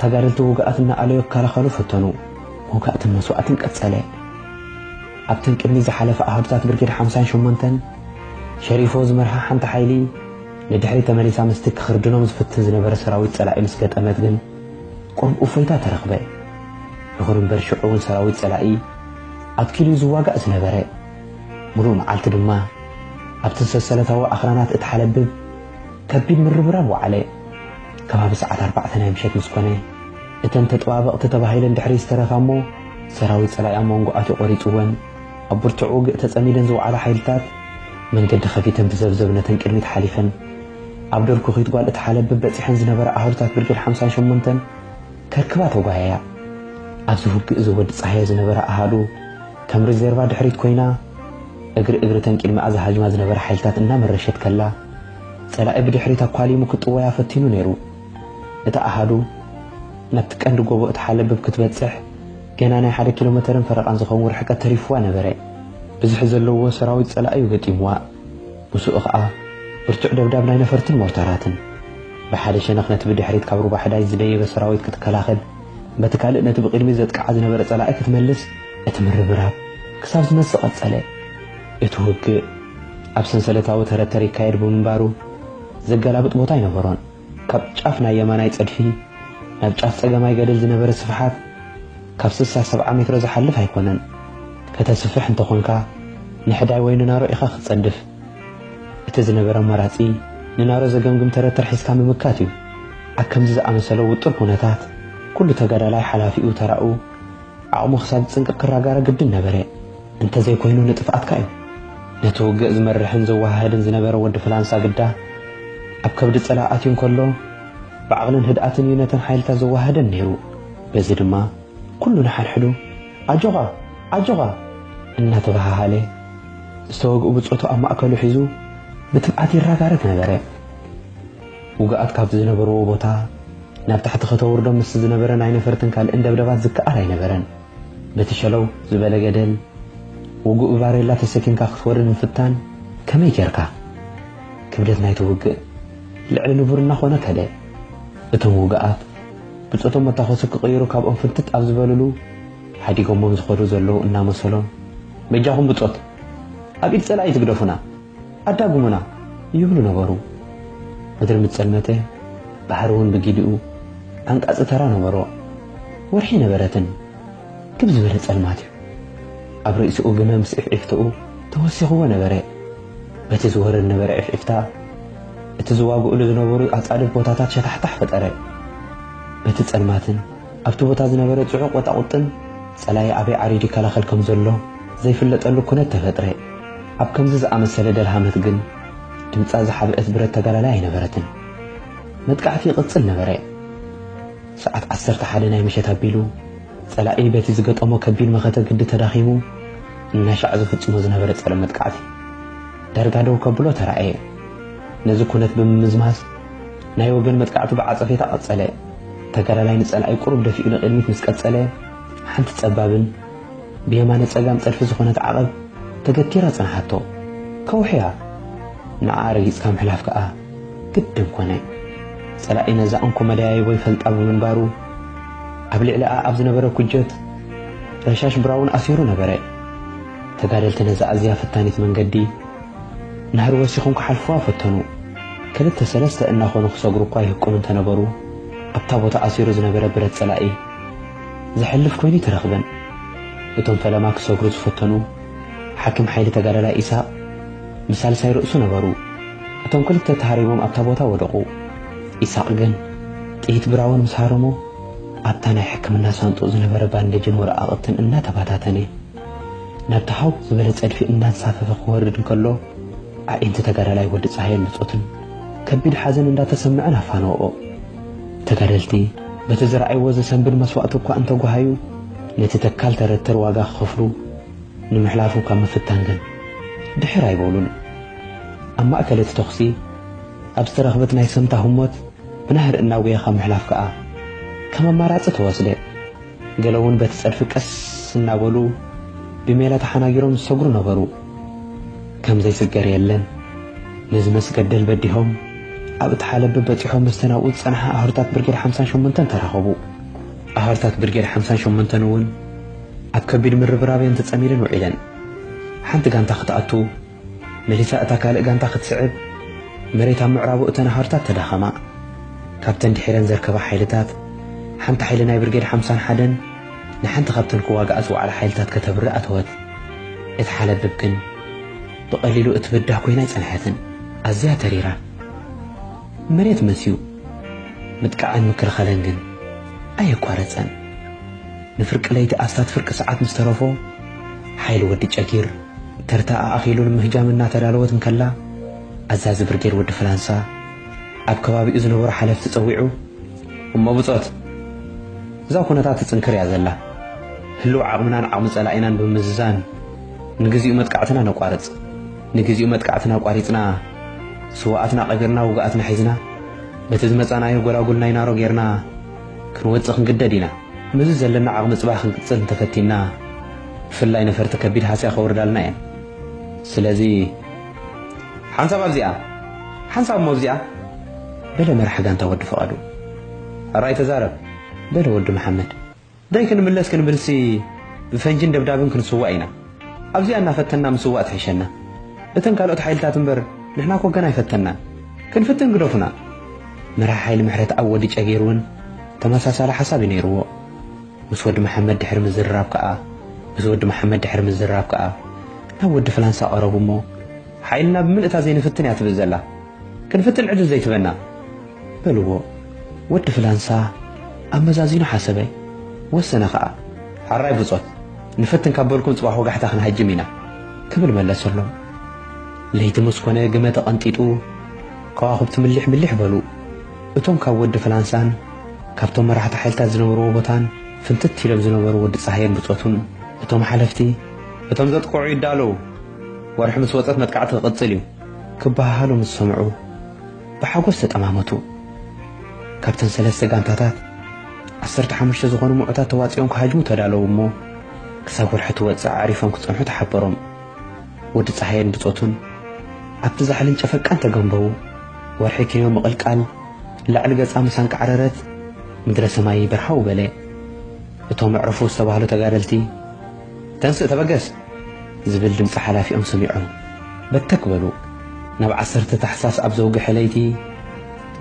ተጋደልቲ ውግኣት እናኣለዩ ክከላኸሉ ፈተኑ። መውጋእትን መስዋእትን ቀጸለ። ኣብተን ቅድሚት ዝሓለፈ ኣሃዱታት ብርጌድ ሓምሳን ሸሞንተን ሸሪፎ ዝመርሓ ሓንቲ ሓይሊ ንድሕሪት ተመሊሳ ምስቲ ክኽርድኖም ዝፍትን ዝነበረ ሰራዊት ጸላኢ ምስ ገጠመት ግን ቁሩብ እፎይታ ተረኽበ። ይኹን እምበር ሽዑ እውን ሰራዊት ጸላኢ ኣትኪሉ እዩ ዝዋጋእ ዝነበረ። ምሉእ መዓልቲ ድማ ኣብቲ ሰንሰለታዊ ኣኽራናት እትሓለብብ ከቢድ ምርብራብ ወዓለ። ከባቢ ሰዓት ኣርባዕተ ናይ ምሸት ምስ ኮነ እተን ተጠባበቕቲ ተባሂለን ድሕሪት ዝተረፋ እሞ ሰራዊት ጸላኢ ኣብ መንጎ ኣትዩ ቆሪጽወን ኣብ ብርቱዕ ውግእ ተጸሚደን ዝወዓላ ሓይልታት መንገዲ ከፊተን ብዘብዘብ ነተን ቅድሚት ሓሊፈን ኣብ ደርኩኺት ጓል እትሓለብብ በጺሐን ዝነበራ ኣሃዱታት ብርጌድ ሓምሳን ሸሞንተን ከርክባ ተጓየያ። ኣብዚ ውግእ እዚ ወዲ ጸሃየ ዝነበራ ኣሃዱ ከም ሪዘርቫ ድሕሪት ኮይና እግሪ እግሪ እተን ቅድሚኣ ዝሃጅማ ዝነበራ ሓይልታት እናመረሸት ከላ ጸላኢ ብድሕሪት ኣኳሊሙ ክጥወያ ፈቲኑ ነይሩ። እቲ ኣሃዱ ናብቲ ቀንዲ ጎቦ እትሓለብብ ክትበጽሕ ገና ናይ ሓደ ኪሎ መተርን ፈረቓን ዝኸውን ርሕቀት ተሪፍዋ ነበረ። ብዝሒ ዘለዎ ሰራዊት ጸላኢ እዩ ገጢምዋ። ምስኡ ኸኣ ብርቱዕ ደብዳብ ናይ ነፈርትን ሞርታራትን። ብሓደ ሸነኽ ነቲ ብድሕሪት ካብ ሩባ ሕዳይ ዝደየበ ሰራዊት ክትከላኸል፣ በቲ ካልእ ነቲ ብቕድሚት ዘጥቅዓ ዝነበረ ጸላኢ ክትመልስ እቲ ምርብራብ ክሳብ ዝመጽእ ቀጸለ። እቲ ውግእ ኣብ ሰንሰለታዊ ተረተር ይካየድ ብምንባሩ ዘገላብጥ ቦታ ኣይነበሮን። ካብ ጫፍ ናይ የማናይ ጸድፊ ናብ ጫፍ ጸገማይ ገደል ዝነበረ ስፍሓት ካብ ስሳ ሰብዓ ሜትሮ ዝሓልፍ ኣይኮነን። ከተስፍሕ እንተኾንካ ንሕዳይ ወይ ንናሮ ኢኻ ክትጸድፍ። እቲ ዝነበረ ኣማራጺ ንናሮ ዘገምግም ተረተር ሒዝካ ምምካት እዩ። ኣብ ከምዚ ዝኣመሰለ ውጡር ኩነታት ኩሉ ተጋዳላይ ሓላፊኡ ተራኡ ዓቕሙ ክሳብ ዝጽንቅቕ ክራጋረ ግድን ነበረ። እንተዘይኮይኑ ንጥፍኣትካ እዩ። ነቲ ውግእ ዝመርሕን ዘወሃህድን ዝነበረ ወዲ ፍላንሳ ግዳ ኣብ ከብዲ ጸላኢ ኣትዩ እንከሎ፣ ብዓቕልን ህድኣትን እዩ ነተን ሓይልታት ዘወሃህደን ነይሩ። በዚ ድማ ኩሉ ንሓድሕዱ "ኣጆኻ! ኣጆኻ!" እናተበሃሃለ፣ ዝተወግኡ ብጾቱ ኣብ ማእከሉ ሒዙ ብትብዓት ይራጋረግ ነበረ። ውግኣት ካብቲ ዝነበርዎ ቦታ ናብ ታሕቲ ከተውርዶም ምስቲ ዝነበረ ናይ ነፈርትን ካልእን ደብደባት ዝከኣል ኣይነበረን። በቲ ሸለው ዝበለ ገደል፣ ውጉእ ብባሬላ ተሰኪምካ ክትወርድ ምፍታን ከመይ ጌርካ? ክብደት ናይቲ ውግእ ልዕሊ ንቡር እናኾነ ከደ። እቶም ውግኣት ብጾቶም መታኾሲ ክቕይሩ ካብኦም ፍንትት ኣብ ዝበልሉ፣ ሓዲጎሞም ዝኸዱ ዘለዉ እናመሰሎም፣ "በጃኹም ብጾት፣ ኣብ ኢድ ጸላኢ ትግደፉና፣ ኣዳጉሙና" ይብሉ ነበሩ። ምድሪ ምስ ጸልመተ፣ ባሕሪ እውን ብጊዲኡ ዓንቃጺ ተራ ነበሮ። ወርሒ ነበረትን ክብ ዝበለ ጸልማት እዩ። ኣብ ርእሲኡ ግመ ምስ ዒፍዒፍትኡ ተወሲኽዎ ነበረ። በቲ ዝወርድ ነበረ ዒፍዒፍታ፣ እቲ ዝዋግኡሉ ዝነበሩ ኣጻድፍ ቦታታት ሸታሕታሕ ፈጠረ። በቲ ጸልማትን ኣብቲ ቦታ ዝነበረ ጽዑቕ ወጣቑጥን ጸላኢ ኣበይ ዓሪዱ ይከላኸል ከም ዘሎ ዘይፍለጠሉ ኩነት ተፈጥረ። ኣብ ከምዚ ዝኣመሰለ ደልሃመት ግን ድምጻ ዝሓብአት ብረት ተጋዳላይ ኣይነበረትን። መጥቃዕቲ ይቕጽል ነበረ። ሰዓት ዓሰርተ ሓደ ናይ ምሸት ኣቢሉ፣ ጸላኢ በቲ ዝገጠሞ ከቢድ መኸተ ግዲ ተዳኺሙ፣ እናሻዕ ዝፍጽሞ ዝነበረ ጸረ መጥቃዕቲ ዳርጋ ደው ከብሎ ተራእየ። ነዚ ኩነት ብምምዝማዝ፣ ናይ ወገን መጥቃዕቱ ብዓጸፌታ ቀጸለ። ተጋዳላይ ንጸላኢ ቁሩብ ደፊኡ ንቕድሚት ምስ ቀጸለ፣ ሓንቲ ጸባብን ብየማነ ጸጋም ጸድፊ ዝኾነት ዓቐብ ተገቲራ ጸንሓቶ። ከውሕያ ንዓ ረጊጽካ ምሕላፍ ከኣ ግድን ኮነ። ጸላኢ ነዛ እንኮ መደያይቦ ይፈልጣ ብምንባሩ፣ ኣብ ልዕሊኣ ኣብ ዝነበረ ኩጀት ረሻሽ ብራውን ኣሲሩ ነበረ። ተጋደልቲ ነዛ ኣዝያ ፈታኒት መንገዲ ናህሪ ወሲኾም ክሓልፍዋ ፈተኑ። ክልተ ሰለስተ እናኾኑ ክሰግሩ እኳ ይህቅኑ እንተነበሩ፣ ኣብታ ቦታ ኣሲሩ ዝነበረ ብረት ጸላኢ ዘሕልፍ ኮይኑ ኣይተረኽበን። እቶም ፈለማ ክሰግሩ ዝፈተኑ ሓኪም ሓይሊ ተጋዳላይ ኢሳቕ ምስ ሳልሳይ ርእሱ ነበሩ። እቶም ክልተ ተሃሪሞም ኣብታ ቦታ ወደቑ። ኢሳቕ ግን ጥይት ብራውን ምስ ሃረሞ፣ ኣብታ ናይ ሕክምና ሳንጡቕ ዝነበረ ባንደጅን ወረቓቕትን እናተባታተነ፣ ናብቲ ሃው ዝበለ ጸድፊ እናንሳፈፈ ክወርድ እንከሎ፣ ኣዒንቲ ተጋዳላይ ወዲ ጸሃየን ብጾትን ከቢድ ሓዘን እንዳተሰምዐን ኣፋነወኦ። ተጋደልቲ በቲ ዝረኣይዎ ዘሰንብድ መስዋእቲ እኳ እንተጓሃዩ፣ ነቲ ተካል ተረተር ዋጋ ክኸፍሉ ንምሕላፉ ካብ ምፍታን ግን ድሕር ኣይበሉን። ኣብ ማእከል እቲ ተኹሲ ኣብ ዝተረኽበት ናይ ሰምታ ህሞት ብናህሪ እናጉየ ካብ ምሕላፍ ከኣ ከም ኣማራጺ ተወስደ። ገለ እውን በቲ ጸድፊ ቀስ እናበሉ ብሜላ ተሓናጊሮም ዝሰግሩ ነበሩ። ከም ዘይስገር የለን። ነዚ መስገደል በዲሆም ኣብ እቲ ሓለብ በጺሖም መስተናኡ ዝጸንሓ ኣህሩታት ብርጌድ ሓምሳን ሸሞንተን ተራኸቡ። ኣህሩታት ብርጌድ ሓምሳን ሸሞንተን እውን ኣብ ከቢድ ምርብራብ እየን ተጸሚደን ውዒለን። ሓንቲ ጋንታ ክትኣቱ መሊሳ እታ ካልእ ጋንታ ክትስዕብ፣ መሬት ኣብ ምዕራቡ እተን ኣሃርታት ተዳኸማ። ካብተን ድሒረን ዘርከባ ሓይልታት፣ ሓንቲ ሓይሊ ናይ ብርጌድ ሓምሳን ሓደን ንሓንቲ ካብተን ክዋግኣ ዝወዓላ ሓይልታት ከተብርእ ኣተወት። እቲ ሓለብብ ግን ብቐሊሉ እትብዳህ ኮይና ኣይጸንሐትን። ኣዝያ ተሪራ። መሬት መስዩ፣ ምጥቃዕን ምክልኻልን ግን ኣየቋረጸን። ንፍርቂ ለይቲ ኣስታት ፍርቂ ሰዓት ምስ ተረፎ፣ ሓይሊ ወዲ ጨጊር ተርታ ኣኣኺሉ ንምህጃም እናተዳለወት እንከላ፣ ኣዛዚ ብርጌድ ወዲ ፍላንሳ ኣብ ከባቢኡ ዝነበሩ ሓለፍቲ ጸዊዑ፣ "እሞ ብጾት፣ እዛ ኩነታት ትጽንክር እያ ዘላ። ህልው ዓቕምናን ዓቕሚ ጸላኢናን ብምምዝዛን፣ ንግዚኡ መጥቃዕትና ነቋርጽ። ንግዚኡ መጥቃዕትና ኣቋሪጽና፣ ስውኣትና ቀቢርና፣ ውጉኣትና ሒዝና፣ በቲ ዝመጻናዮ ጎላጉል ናይ ናሮ ጌርና ክንወጽእ ክንግደድ ኢና። ምስዚ ዘለና ዓቕሚ ጽባሕ ክንቅጽል እንተፈቲንና፣ ብፍላይ ነፈርቲ ከቢድ ሃስያ ከውርዳልና እየን። ስለዚ፣ ሓንሳብ ኣብዚኣ፣ ሓንሳብ እሞ ኣብዚኣ" በለ መራሒ ጋንታ ወዲ ፍቓዱ። "ሕራይ ተዛረብ" በለ ወዲ መሓመድ። "ደይ ክንምለስ ክንብልሲ፣ ብፈንጅን ደብዳብን ክንስዋእ ኢና። ኣብዚኣ እናፈተንና ምስዋእ ትሕሸና። እተን ካልኦት ሓይልታት እምበር፣ ንሕና እኮ ገና ኣይፈተንናን። ክንፍትን ግደፉና።" መራሒ ሓይሊ ምሕረት ኣብ ወዲ ጨጊር እውን ተመሳሳሊ ሓሳብ እዩ ነይርዎ። ምስ ወዲ መሓመድ ድሕሪ ምዝርራብ ከኣ፣ ምስ ወዲ መሓመድ ድሕሪ ምዝርራብ ከኣ፣ ናብ ወዲ ፍላንሳ ቀረቡ እሞ፣ "ሓይልና ብምልእታ ዘይንፍትን እያ ትብል ዘላ። ክንፍትን ዕድል ዘይትበና" በልዎ። ወዲ ፍላንሳ ኣመዛዚኑ ሓሰበ፣ ወሰነ ኸኣ። ሕራይ ብጾት፣ ንፈትን ካብ በልኩም ጽባሕ ወጋሕታ ክንሃጅም ኢና፣ ክብል መለሰሎም። ለይቲ ምስ ኮነ ግመ ተቐንጢጡ፣ ከዋኽብቲ ምሊሕ ምሊሕ በሉ። እቶም ካብ ወዲ ፍላንሳን ካብቶም መራሕቲ ሓይልታት ዝነበርዎ ቦታን ፍንትት ኢሎም ዝነበሩ ወዲ ጸሃየን ብጾቱን፣ እቶም ሓለፍቲ፣ እቶም ዘጥቅዑ ይዳለዉ፣ ወርሒ ምስ ወጸት መጥቃዕቲ ክቕጽል እዩ፣ ክበሃሃሉ ምስ ሰምዑ፣ ብሓጎስ ተጠማመቱ። ካብተን ሰለስተ ጋንታታት ዓሰርተ ሓሙሽተ ዝኾኑ ምዑታት ተዋጺኦም ክሃጅሙ ተዳለዉ እሞ፣ ክሳብ ወርሒ ትወጽእ ኣዕሪፎም ክጸንሑ ተሓበሮም። ወዲ ጸሃየን ብጾቱን ኣብቲ ዛሕልን ጨፈቃን ተገንበዉ። ወርሒ ኪንዮ ምቕልቃል፣ ላዕሊ ገጻ ምስ ኣንቃዕረረት፣ ምድረ ሰማይ በርሃው በለ። እቶም ኣዕርፉ ዝተባህሉ ተጋደልቲ፣ "ተንስእ ተበገስ!" ዝብል ድምጺ ሓላፊኦም ሰሚዖም በተክ በሉ። ናብ ዓሰርተ ታሕሳስ ኣብ ዘውግሐ ለይቲ፣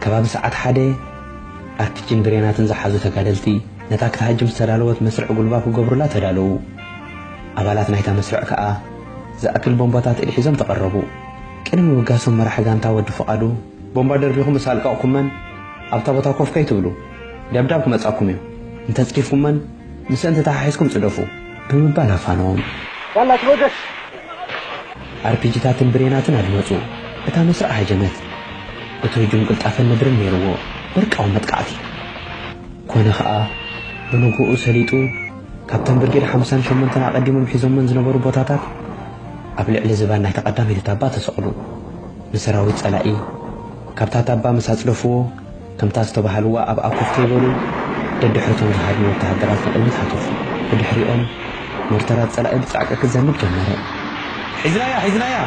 ከባቢ ሰዓት ሓደ፣ ኣርፒጂን ብሬናትን ዝሓዙ ተጋደልቲ፣ ነታ ክትሃጅም ዝተዳለወት መስርዕ ጉልባብ ክገብሩላ ተዳለዉ። ኣባላት ናይታ መስርዕ ከኣ ዝኣክል ቦምባታት ኢድ ሒዞም ተቐረቡ። ቅድሚ ምብጋሶም መራሒ ጋንታ ወዲ ፍቓዱ፣ "ቦምባ ደርቢኹም ምስ ኣልቀቕኩመን፣ ኣብታ ቦታ ኮፍ ከይትብሉ፣ ደብዳብ ክመጻኩም እዩ። እንተጽዲፍኩመን፣ ምስአን ተተሓሒዝኩም ጽደፉ" ብምባል ኣፋነዎም። ዋላ ትበገስ! ኣርፒጂታትን ብሬናትን ኣድመጹ። እታ መስርዕ ሃጀመት። እቲ ህጁም ቅልጣፈን ነድርን ነይርዎ። በርቃዊ መጥቃዕቲ። ኮነ ኸኣ፣ ብንግሆኡ ሰሊጡ፣ ካብተን ብርጌድ ሓምሳን ሸሞንተን ኣቐዲሞም ሒዞመን ዝነበሩ ቦታታት፣ ኣብ ልዕሊ ዝባን ናይታ ቀዳመይቲ ታባ ተሰቕሉ። ንሰራዊት ጸላኢ፣ ካብታ ታባ ምስ ኣጽደፍዎ፣ ከምታ ዝተባህልዋ ኣብኣ ኮፍ ከይበሉ፣ ደድሕሪቶም ዝሃድሙ ወተሃደራት ንቕድሚት ሃተፉ። ብድሕሪኦም፣ ሞርተራት ጸላኢ ብጻዕቂ ክዘንብ ጀመረ። "ሒዝናያ! ሒዝናያ!"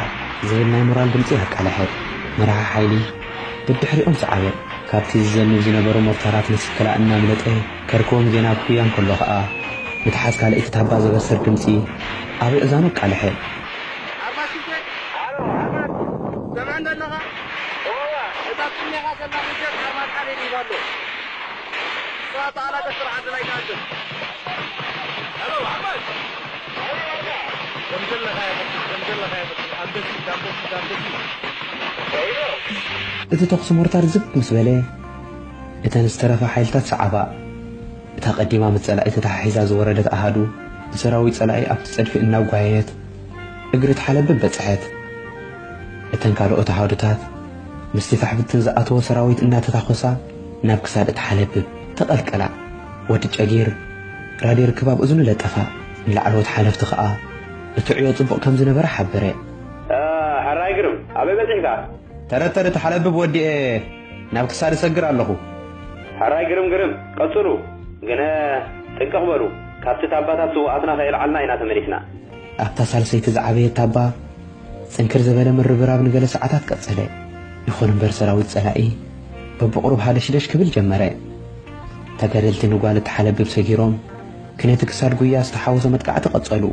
ዝብል ናይ ሞራል ድምጺ ኣቃልሐ። መራሒ ሓይሊ ብድሕሪኦም ሰዓበ። ካብቲ ዝዘንብ ዝነበረ ሞርታራት ንስክላ እናምለጠ ከርክቦም ዜና ክጉያ እንከሎ ኸኣ፣ ምትሓዝ ካልኣይቲ ታባ ዘበስር ድምጺ ኣብ ኣእዛኑ ኣቃልሐ። ኣርባሽተ፣ ሰምዐ እንደለኻ? እዋ፣ እታ ትስሜኻ ዘላ ምሸት ኣርባዕተ ደቂቕ ኣሎ። እሳ ተኣላተ ስርዓት ላይ ትኣክል። ሄሎ፣ ኣሕመድ! ከም ዘለኻ ይቐጽል፣ ከም ዘለኻ ይቐጽል። ኣንበሲት፣ ኣንበሲት፣ ኣንበሲት። እቲ ተኹሲ ሞርታር ዝግ ምስ በለ፣ እተን ዝተረፋ ሓይልታት ሰዓባ። እታ ቀዲማ ምስ ጸላኢ ተተሓሒዛ ዝወረደት ኣሃዱ፣ ንሰራዊት ጸላኢ ኣብቲ ጸድፊ እናጓየየት፣ እግሪ እቲ ሓለብብ በጽሐት። እተን ካልኦት ኣሃዱታት፣ ምስቲ ፋሕብትን ዝኣተወ ሰራዊት እናተታኾሳ፣ ናብ ክሳድ እቲ ሓለብብ ተቐልቀላ። ወዲ ጨጊር፣ ራድዮ ርክብ ኣብ እዝኑ ለጠፋ። ንላዕለዎት ሓለፍቲ ኸኣ፣ እቲ ዕዮ ጽቡቕ ከም ዝነበረ ሓበረ። እ፣ ሕራይ ግርም፣ ኣበይ በጺሕካ? ተረተር እቲ ሓለብብ ወዲኤ ናብ ክሳድ እሰግር ኣለኹ። ሕራይ ግርም ግርም፣ ቀጽሉ። ግነ ጥንቅቕ በሉ። ካብቲ ታባታት ስውኣትና ከየልዓልና ኢና ተመሊስና። ኣብታ ሳልሰይቲ ዝዓበየት ታባ፣ ጽንክር ዝበለ ምርብራብ ንገለ ሰዓታት ቀጸለ። ይኹን እምበር ሰራዊት ጸላኢ በብቑሩብ ሃደሽደሽ ክብል ጀመረ። ተጋደልቲ ንጓል እቲ ሓለብብ ሰጊሮም፣ ክነቲ ክሳድ ጉያ ዝተሓወሰ መጥቃዕቲ ቀጸሉ።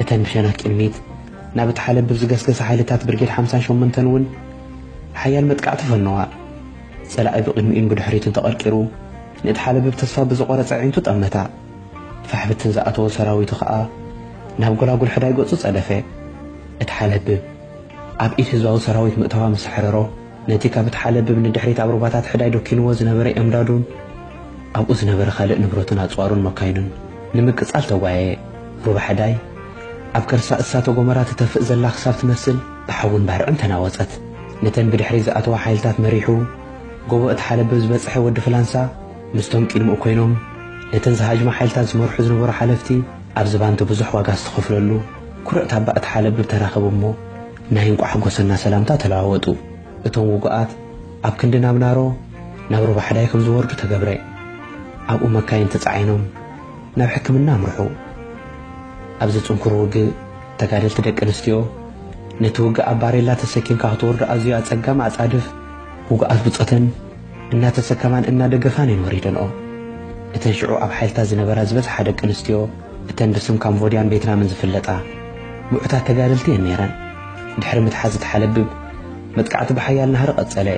እተን ብሸነኽ ቅድሚት ናብ እቲ ሓለብብ ዝገስገሳ ሓይልታት ብርጌድ ሓምሳን ሸሞንተን እውን ሓያል መጥቃዕቲ ፈነዋ። ጸላኢ ብቕድሚኡን ብድሕሪቱን ተቐርቂሩ፣ ነቲ ሓለብብ ተስፋ ብዝቖረጸ ኣዒንቱ ጠመታ። ፋሕብትን ዝኣተወ ሰራዊቱ ኸኣ ናብ ጎላጉል ሕዳይ ገጹ ጸደፈ። እቲ ሓለብብ ኣብ ኢድ ህዝባዊ ሰራዊት ምእታዋ ምስ ኣሕረሮ፣ ነቲ ካብ እቲ ሓለብብ ንድሕሪት ኣብ ሩባታት ሕዳይ ዶኪንዎ ዝነበረ ኤምዳዱን ኣብኡ ዝነበረ ካልእ ንብረቱን ኣጽዋሩን መካይኑን ንምቅጻል ተጓየየ። ሩባ ሕዳይ ኣብ ከርሳ እሳተ ጎመራ ትተፍእ ዘላ ክሳብ ትመስል ብሓውን ባርዕን ተናወጸት። ነተን ብድሕሪት ዝኣተዋ ሓይልታት መሪሑ፣ ጎቦ እቲ ሓለብብ ዝበጽሐ ወዲ ፍላንሳ ምስቶም ቅድሚኡ ኮይኖም ነተን ዝሃጅማ ሓይልታት ዝመርሑ ዝነበሩ ሓለፍቲ፣ ኣብ ዝባንቲ ብዙሕ ዋጋ ዝተኸፍለሉ ኩርዕ ታባ እቲ ሓለብብ ተራኸቡ እሞ፣ ናይ እንቋዕ ሓጎሰና ሰላምታ ተለዋወጡ። እቶም ውጉኣት ኣብ ክንዲ ናብ ናሮ፣ ናብ ሩባ ሕዳይ ከም ዝወርዱ ተገብረ። ኣብኡ መካይን ተጻዒኖም ናብ ሕክምና ኣምርሑ። ኣብዚ ጽንኩር ውግእ፣ ተጋደልቲ ደቂ ኣንስትዮ ነቲ ውግእ ኣብ ባሬላ ተሰኪምካ ክትወርዶ ኣዝዩ ኣጸጋሚ ኣጻድፍ፣ ውጉኣት ብጾተን እናተሰከማን እናደገፋን እየን ወሪደንኦ። እተን ሽዑ ኣብ ሓይልታት ዝነበራ ዝበዝሓ ደቂ ኣንስትዮ፣ እተን ብስም ካምቦድያን ቬትናምን ዝፍለጣ ምዑታት ተጋደልቲ እየን ነይረን። ድሕሪ ምትሓዝ እቲ ሓለብብ፣ መጥቃዕቲ ብሓያል ናህሪ ቀጸለ።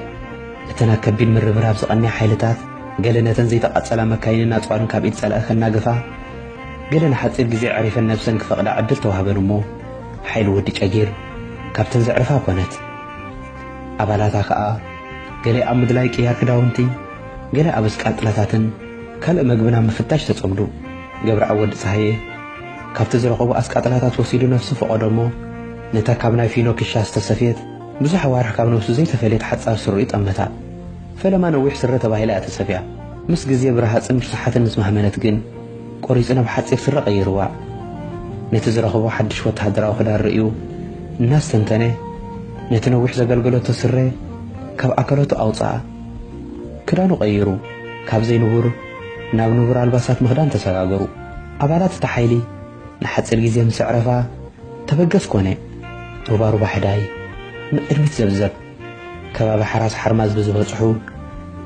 እተን ኣብ ከቢድ ምርብራብ ዝቐንያ ሓይልታት፣ ገለ ነተን ዘይተቓጸላ መካይንን ኣጽዋርን ካብ ኢድ ጸላኢ ከናግፋ፣ ገለ ንሓጺር ግዜ ኣዕሪፈን ነብሰን ክፈቕዳ ዕድል ተዋህበን እሞ፣ ሓይሊ ወዲ ጨጊር ካብተን ዘዕርፋ ኮነት። ኣባላታ ከኣ፣ ገለ ኣብ ምድላይ ቅያር ክዳውንቲ፣ ገለ ኣብ እስቃጥላታትን ካልእ መግብን ኣብ ምፍታሽ ተጸምዱ። ገብረኣብ ወዲ ጸሃየ ካብቲ ዝረኸቦ ኣስቃጥላታት ወሲዱ ነፍሲ ፈቐዶ እሞ ነታ ካብ ናይ ፊኖ ክሻ ዝተሰፍየት ብዙሕ ኣዋርሕ ካብ ነብሱ ዘይተፈልየት ሓጻር ስሩኡ ጠመታ። ፈለማ ነዊሕ ስረ ተባሂላ እያ ተሰፍያ። ምስ ግዜ ብረሃጽን ርስሓትን ምስ ማህመነት ግን ቆሪጹ ናብ ሓጺር ስረ ቀይርዋ። ነቲ ዝረኸቦ ሓድሽ ወተሃደራዊ ክዳን ርእዩ እናስተንተነ ነቲ ነዊሕ ዘገልገለቶ ስረ ካብ ኣካላቱ ኣውጽኣ። ክዳኑ ቀይሩ ካብ ዘይንቡር ናብ ንቡር ኣልባሳት ምኽዳን ተሰጋገሩ። ኣባላት እቲ ሓይሊ ንሓጺር ግዜ ምስ ኣዕረፋ ተበገስ ኮነ። ሩባሩባ ሕዳይ ንቕድሚት ዘብዘብ። ከባቢ ሓራስ ሓርማዝ ብዝበጽሑ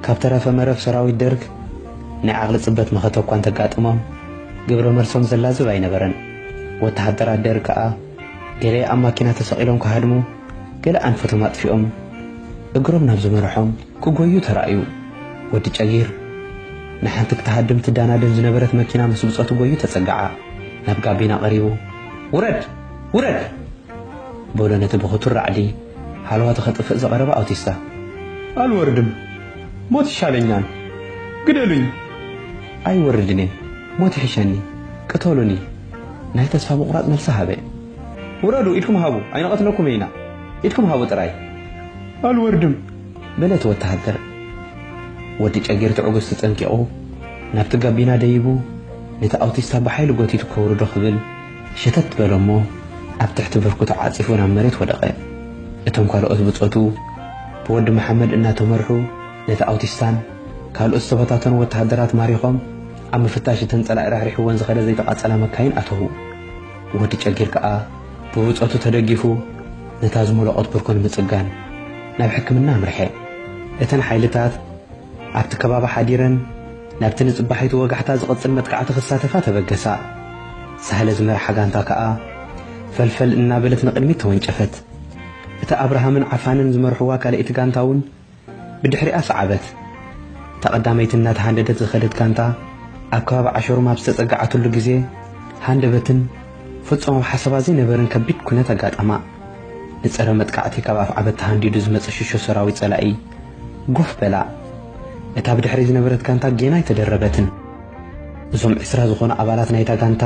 ካብ ተረፈ መረፍ ሰራዊት ደርግ ናይ ዓቕሊ ጽበት መኸተ እኳ እንተጋጥሞም ግብረ መልሶም ዘላዝብ ኣይነበረን። ወተሃደራት ደርግ ከኣ ገለ ኣብ ማኪና ተሰቒሎም ክሃድሙ ገለ ኣንፈቶም ኣጥፊኦም እግሮም ናብ ዝመርሖም ክጎዩ ተራእዩ። ወዲ ጨጊር ንሓንቲ ክትሃድም ትዳናደን ዝነበረት መኪና ምስ ብጾቱ ጎዩ ተጸግዓ። ናብ ጋቢና ቀሪቡ ውረድ! ውረድ! በሎ ነቲ ብኽቱር ራዕዲ ሃለዋቱ ከጥፍእ ዝቐረበ ኣውቲስታ። ኣልወርድም፣ ሞት ይሻለኛል። ግደሉኝ። ኣይወርድን እየ፣ ሞት ይሕሸኒ። ቅተሉኒ። ናይ ተስፋ ምቑራጽ መልሲ ሃበ። ውረዱ፣ ኢድኩም ሃቡ፣ ኣይንቐትለኩምን ኢና። ኢድኩም ሃቡ ጥራይ። ኣልወርድም። በለ እቲ ወተሃደር። ወዲ ጨጊር ትዕግስቱ ጸንቂቑ ናብቲ ጋቢና ደይቡ ነቲ ኣውቲስታ ብሓይሊ ጎቲቱ ከውርዶ ክብል ሸተት በሎ እሞ ኣብ ትሕቲ ብርኩ ተዓጺፉ ናብ መሬት ወደቐ። እቶም ካልኦት ብጾቱ ብወዲ መሓመድ እናተመርሑ ነቲ ኣውቲስታን ካልኦት ዝተበታተኑ ወተሃደራት ማሪኾም ኣብ ምፍታሽ እተን ጸላኢ ራሕሪሕወን ዝኸደ ዘይተቓጸላ መካይን ኣተዉ። ወዲ ጨጊር ከኣ ብብጾቱ ተደጊፉ ነታ ዝሞለቖት ብርኮ ንምጽጋን ናብ ሕክምና ኣምርሐ። እተን ሓይልታት ኣብቲ ከባቢ ሓዲረን ናብቲ ንጽባሒቱ ወጋሕታ ዝቕጽል መጥቃዕቲ ክሳተፋ ተበገሳ። ሳህለ ዝመርሓ ጋንታ ከኣ ፈልፈል እናበለት ንቕድሚት ተወንጨፈት። እታ ኣብርሃምን ዓፋንን ዝመርሕዋ ካልኣይቲ ጋንታ እውን ብድሕሪኣ ሰዓበት። እታ ቀዳመይቲ እናተሃንደደት ዝኸደት ጋንታ ኣብ ከባቢ ዓሸሩም ኣብ ዝተጸግዓትሉ ግዜ ሃንደበትን ፍጹም ኣብ ሓሳባ ዘይነበረን ከቢድ ኩነት ኣጋጠማ። ንጸረ መጥቃዕቲ ካብ ኣፍዓበት ተሃንዲዱ ዝመጸ ሽሾ ሰራዊት ጸላኢ ጎፍ በላ። እታ ብድሕሪ ዝነበረት ጋንታ ጌና ኣይተደረበትን። እዞም ዕስራ ዝኾኑ ኣባላት ናይታ ጋንታ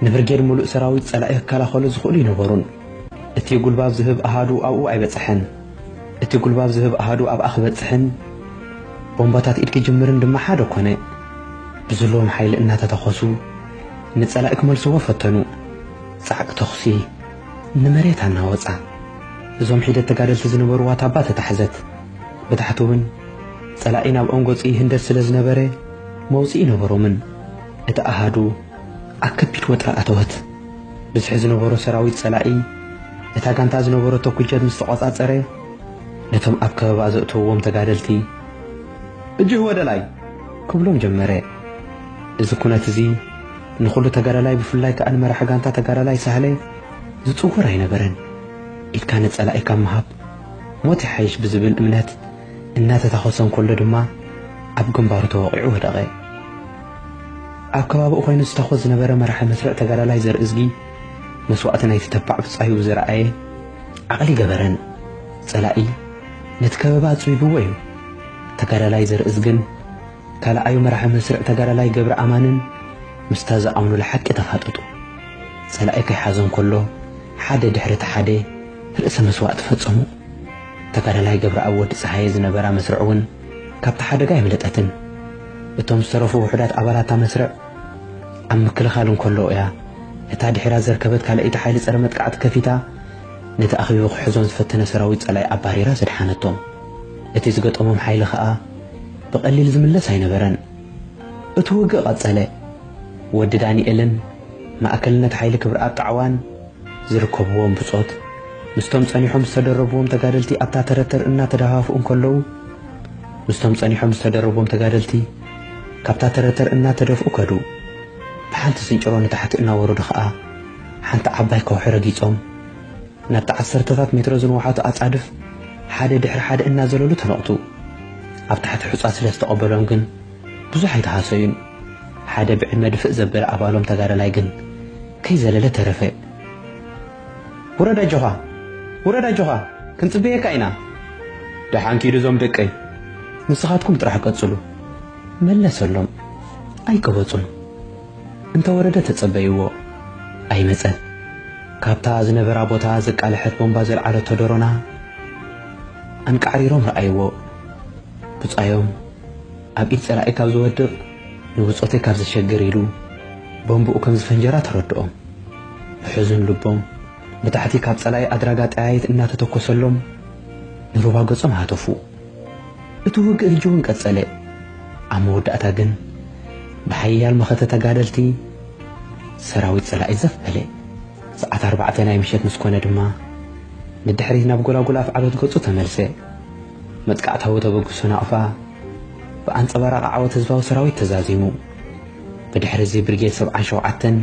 ንብርጌድ ምሉእ ሰራዊት ጸላኢ ክከላኸሉ ዝኽእሉ ኣይነበሩን። እቲ ጉልባብ ዝህብ ኣሃዱ ኣብኡ ኣይበጽሐን። እቲ ጉልባብ ዝህብ ኣሃዱ ኣብኣ ክበጽሕን ቦምባታት ኢድ ክጅምርን ድማ ሓደ ኮነ። ብዝህልዎም ሓይሊ እናተተኾሱ ንጸላኢ ክመልስዎ ፈተኑ። ጻዕቂ ተኹሲ ንመሬት ኣናወጻ። እዞም ሒደት ተጋደልቲ ዝነበርዋ ታባ ተታሕዘት። ብታሕቲ እውን ጸላኢ ናብ ኦንጎጺ ይህንደድ ስለ ዝነበረ መውጽኢ ነበሮምን። እቲ ኣሃዱ ኣብ ከቢድ ወጥሪ ኣተወት። ብዝሒ ዝነበሮ ሰራዊት ጸላኢ እታ ጋንታ ዝነበረቶ ኩጀት ምስ ተቖጻጸረ ነቶም ኣብ ከበባ ዘእተውዎም ተጋደልቲ እጅህ ወደ ላይ ክብሎም ጀመረ። እዚ ኩነት እዚ ንኹሉ ተጋዳላይ ብፍላይ ከኣ ንመራሒ ጋንታ ተጋዳላይ ሳህለ ዝጽወር ኣይነበረን። ኢድካ ንጸላኢ ካብ ምሃብ ሞት ይሓይሽ ብዝብል እምነት እናተታኾሰ እንከሎ ድማ ኣብ ግንባሩ ተወቒዑ ወደቐ። ኣብ ከባቢኡ ኮይኑ ዝተኾስ ዝነበረ መራሒ መስርዕ ተጋዳላይ ዘርእዝጊ መስዋእቲ ናይቲ ተባዕ ብጻዩ ብዝረኣየ ዓቕሊ ገበረን። ጸላኢ ነቲ ከበባ ኣጽቢብዎ እዩ። ተጋዳላይ ዘርእዝግን ካልኣዩ መራሒ መስርዕ ተጋዳላይ ገብረ ኣማንን ምስታ ዝኣምኑላ ሓቂ ተፋጠጡ። ጸላኢ ከይሓዞም ከሎ ሓደ ድሕሪ እቲ ሓደ ርእሰ መስዋእቲ ፈጸሙ። ተጋዳላይ ገብረኣብ ወዲ ጸሃየ ዝነበራ መስርዕ እውን ካብቲ ሓደጋ ኣይመለጠትን። እቶም ዝተረፉ ውሑዳት ኣባላታ መስርዕ ኣብ ምክልኻል እንከለዉ እያ እታ ድሒራ ዘርከበት ካልኣይቲ ሓይሊ ጸረ መጥቃዕቲ ከፊታ ነቲ ኣኽቢቡ ክሕዞን ዝፈተነ ሰራዊት ጸላኢ ኣባሪራ ዘድሓነቶም። እቲ ዝገጠሞም ሓይሊ ኸኣ ብቐሊል ዝምለስ ኣይነበረን። እቲ ውግእ ቀጸለ። ወዲ ዳንኤልን ማእከልነት ሓይሊ ክብረኣብ ጣዕዋን ዝርከብዎም ብጾት ምስቶም ጸኒሖም ዝተደረብዎም ተጋደልቲ ኣብታ ተረተር እናተደፋፍኡ እንከለዉ ምስቶም ጸኒሖም ዝተደረብዎም ተጋደልቲ ካብታ ተረተር እናተደፍኡ ከዱ። ብሓንቲ ስንጭሮ ንታሕቲ እናወረዱ ኸኣ ሓንቲ ዓባይ ከውሒ ረጊጾም ናብቲ ዓሰርተታት ሜትሮ ዝንውሓቱ ኣጻድፍ ሓደ ድሕሪ ሓደ እናዘለሉ ተነቕቱ። ኣብ ታሕቲ ሑጻ ስለ ዝተቐበሎም ግን ብዙሕ ኣይተሃሰዩን። ሓደ ብዕድመ ድፍእ ዘበለ ኣባሎም ተጋዳላይ ግን ከይዘለለ ተረፈ። ውረድ ኣጆኻ! ውረድ ኣጆኻ! ክንጽበየካ ኢና! ደሓን ኪዱ እዞም ደቀይ! ንስኻትኩም ጥራሕ ቀጽሉ! መለሰሎም። ኣይቀበጹን። እንተወረደ ተጸበይዎ። ኣይመጸን። ካብታ ዝነበራ ቦታ ዘቃልሐት ቦምባ ዘልዓለቶ ደሮና ኣንቃዕሪሮም ረኣይዎ። ብጻዮም ኣብ ኢድ ጸላኢ ካብ ዝወድቕ ንብጾተይ ካብ ዘሸግር ኢሉ ቦምብኡ ከም ዝፈንጀራ ተረድኦም። ብሕዙን ልቦም ብታሕቲ ካብ ጸላኢ ኣድራጋ ጠያይት እናተተኮሰሎም ንሩባ ገጾም ሃተፉ። እቲ ውግእ ሕጂ እውን ቀጸለ። ኣብ መወዳእታ ግን ብሓያል መኸተ ተጋደልቲ ሰራዊት ጸላኢ ዘፍ በለ። ሰዓት ኣርባዕተ ናይ ምሸት ምስ ኮነ ድማ ንድሕሪት ናብ ጎላጉል ኣፍዓበት ገጹ ተመልሰ። መጥቃዕታዊ ተበግሶ ናቕፋ ብኣንጸባራቒ ዓወት ህዝባዊ ሰራዊት ተዛዚሙ። ብድሕሪ እዚ ብርጌድ ሰብዓን ሸውዓተን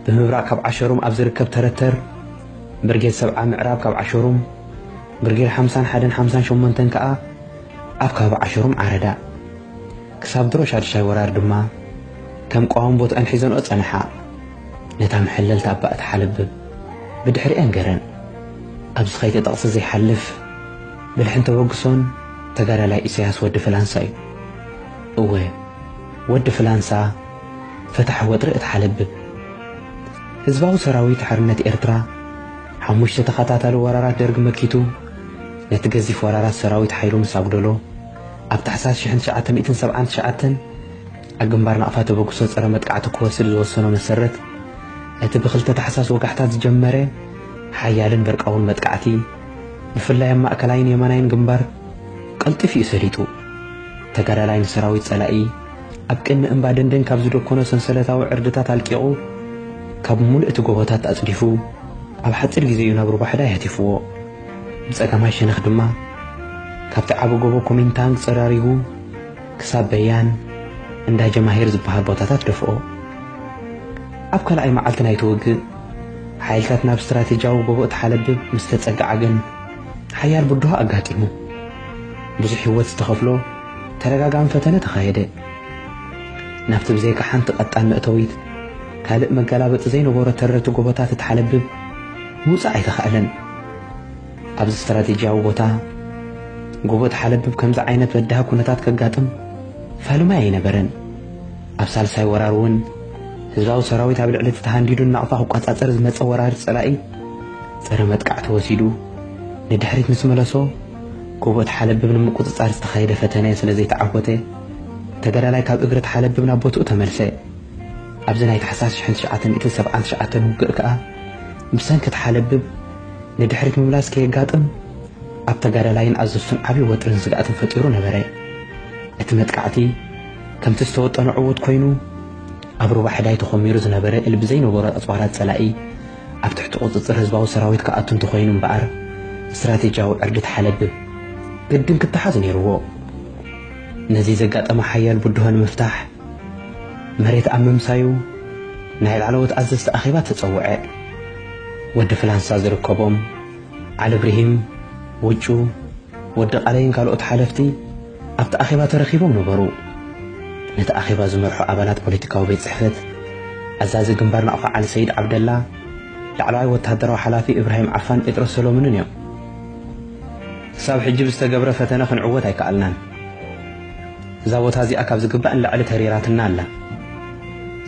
ብምብራቕ ካብ ዓሸሩም ኣብ ዝርከብ ተረተር፣ ብርጌድ ሰብዓ ምዕራብ ካብ ዓሸሩም፣ ብርጌድ ሓምሳን ሓደን ሓምሳን ሸሞንተን ከኣ ኣብ ከባቢ ዓሸሩም ዓረዳ። ክሳብ ድሮ ሻድሻይ ወራር ድማ ከም ቀዋም ቦትአን ሒዘንኦ ጸንሓ። ነታ መሐለልቲ ኣባ እቲ ሓለብብ ብድሕሪአን ገረን። ኣብዚ ኸይተ ጠቕሲ ዘይሓልፍ ብልሕን ተበግሶን ተጋዳላይ ኢሳያስ ወዲ ፍላንሳ እዩ። እወ፣ ወዲ ፍላንሳ ፈታሒ ወጥሪ እቲ ሓለብብ። ህዝባዊ ሰራዊት ሓርነት ኤርትራ ሓሙሽተ ተኸታታሊ ወራራት ደርግ መኪቱ፣ ነቲ ገዚፍ ወራራት ሰራዊት ሓይሉ ምስ ኣጉደሎ፣ ኣብ ታሕሳስ ሽሕን ትሽዓተ ሚእትን ሰብዓን ትሽዓተን ኣብ ግንባር ናቕፋ ተበግሶ ጸረ መጥቃዕቲ ክወስድ ዝወሰኖ መሰረት፣ ነቲ ብኽልተ ታሕሳስ ወጋሕታት ዝጀመረ ሓያልን በርቃውን መጥቃዕቲ፣ ብፍላይ ኣብ ማእከላይን የማናይን ግንባር ቀልጢፉ እዩ ሰሊጡ። ተጋዳላይ ንሰራዊት ጸላኢ ኣብ ቅድሚ እምባ ደንደን ካብ ዝደኮኖ ሰንሰለታዊ ዕርድታት ኣልቂቑ፣ ካብ ምሉእ እቲ ጎቦታት ኣጽዲፉ፣ ኣብ ሓጺር ግዜ እዩ ናብ ሩባ ሕዳይ ኣቲፍዎ። ብጸጋማይ ሸነኽ ድማ ካብቲ ዓቢ ጎቦ ኮሚንታንግ ጸራሪጉ ክሳብ በያን እንዳ ጀማሂር ዝበሃል ቦታታት ደፍኦ። ኣብ ካልኣይ መዓልቲ ናይቲ ውግእ፣ ሓይልታት ናብ ስትራቴጂያዊ ጎቦ እቲ ሓለብብ ምስ ተጸግዓ ግን፣ ሓያል ብድሆ ኣጋጢሙ። ብዙሕ ህይወት ዝተኸፍሎ ተደጋጋሚ ፈተነ ተኻየደ። ናብቲ ብዘይካ ሓንቲ ቀጣን መእተዊት፣ ካልእ መገላበጢ ዘይነበሮ ተረርቲ ጎቦታት እቲ ሓለብብ ምውጻእ ኣይተኻእለን። ኣብዚ ስትራቴጂያዊ ቦታ፣ ጎቦ እቲ ሓለብብ ከምዚ ዓይነት በዳሂ ኩነታት ከጋጥም ፋልማይ ኣይነበረን። ኣብ ሳልሳይ ወራር እውን፣ ህዝባዊ ሰራዊት ኣብ ልዕሊ እቲ ተሃንዲዱ ናቕፋ ክቋጻጸር ዝመጸ ወራሪ ጸላኢ፣ ጸረ መጥቃዕቲ ወሲዱ ንድሕሪት ምስ መለሶ፣ ጎቦ እቲ ሓለብብ ንምቁጽጻር ዝተኻየደ ፈተነ ስለ ዘይተዓወተ፣ ተጋዳላይ ካብ እግሪ እቲ ሓለብብ ናብ ቦትኡ ተመልሰ። ኣብዚ ናይ ታሕሳስ ሽሕን ትሽዓተ ሚእትን ሰብዓን ትሽዓተን ውግእ ከኣ፣ ብሰንኪ እቲ ሓለብብ ንድሕሪት ምምላስ ከየጋጥም፣ ኣብ ተጋዳላይን ኣዘዝቱን ዓቢ ወጥርን ስግኣትን ፈጢሩ ነበረ። እቲ መጥቃዕቲ ከምቲ ዝተወጠነ ዕዉት ኮይኑ፣ ኣብ ሩባ ሕዳይ ተኾሚሩ ዝነበረ እል ብዘይነበሮ ኣጽዋራት ጸላኢ ኣብ ትሕቲ ቁጽጽር ህዝባዊ ሰራዊት ክኣቱ እንተኾይኑ እምበኣር፣ ስትራቴጂያዊ ዕርዲ ተሓለብብ ግድን ክተሓዝ ነይርዎ። ነዚ ዘጋጠመ ሓያል ብድሆ ንምፍታሕ፣ መሬት ኣብ ምምሳዩ ናይ ላዕለዎት ኣዘዝቲ ኣኼባ ተጸውዐ። ወዲ ፍላንሳ ዝርከቦም ዓሊ ብርሂም፣ ውጩ፣ ወዲ ቃለይን ካልኦት ሓለፍቲ ኣብቲ ኣኼባ ተረኺቦም ነበሩ። ነቲ ኣኼባ ዝመርሑ ኣባላት ፖለቲካዊ ቤት ጽሕፈት፣ ኣዛዚ ግንባር ናቕፋ ዓሊ ሰይድ ዓብደላ፣ ላዕለዋይ ወተሃደራዊ ሓላፊ እብራሂም ዓፋን ጴጥሮስ ሰሎሞንን እዮም። ክሳብ ሕጂ ብዝተገብረ ፈተነ ክንዕወት ኣይከኣልናን። እዛ ቦታ እዚኣ ካብ ዝግባእ ንላዕሊ ተሪራትና ኣላ።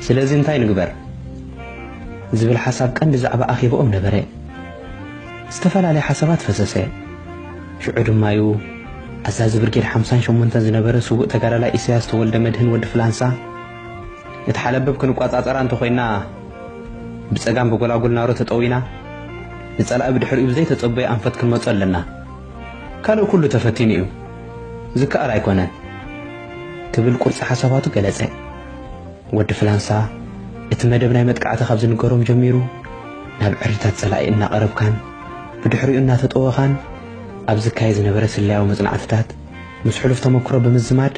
ስለዚ እንታይ ንግበር? ዝብል ሓሳብ ቀንዲ ዛዕባ ኣኼባኦም ነበረ። ዝተፈላለየ ሓሳባት ፈሰሰ። ሽዑ ድማ እዩ ኣዛዚ ብርጌድ ሓምሳን ሸሞንተን ዝነበረ ስዉእ ተጋዳላይ ኢሳያስ ተወልደ መድህን ወዲ ፍላንሳ፣ እቲ ሓለብብ ክንቋጻጸራ እንተኾይና፣ ብጸጋም ብጎላጉል ናሮ ተጠዊና፣ ንጸላኢ ብድሕሪኡ ብዘይተጸበየ ኣንፈት ክንመጾ ኣለና። ካልእ ኩሉ ተፈቲኑ እዩ። ዝከኣል ኣይኮነን። ክብል ቁርጺ ሓሳባቱ ገለጸ። ወዲ ፍላንሳ፣ እቲ መደብ ናይ መጥቃዕቲ ካብ ዝንገሮም ጀሚሩ፣ ናብ ዕርድታት ጸላኢ እናቐረብካን፣ ብድሕሪኡ እናተጠወኻን፣ ኣብ ዝካየድ ዝነበረ ስለያዊ መጽናዕትታት፣ ምስ ሕሉፍ ተመክሮ ብምዝማድ፣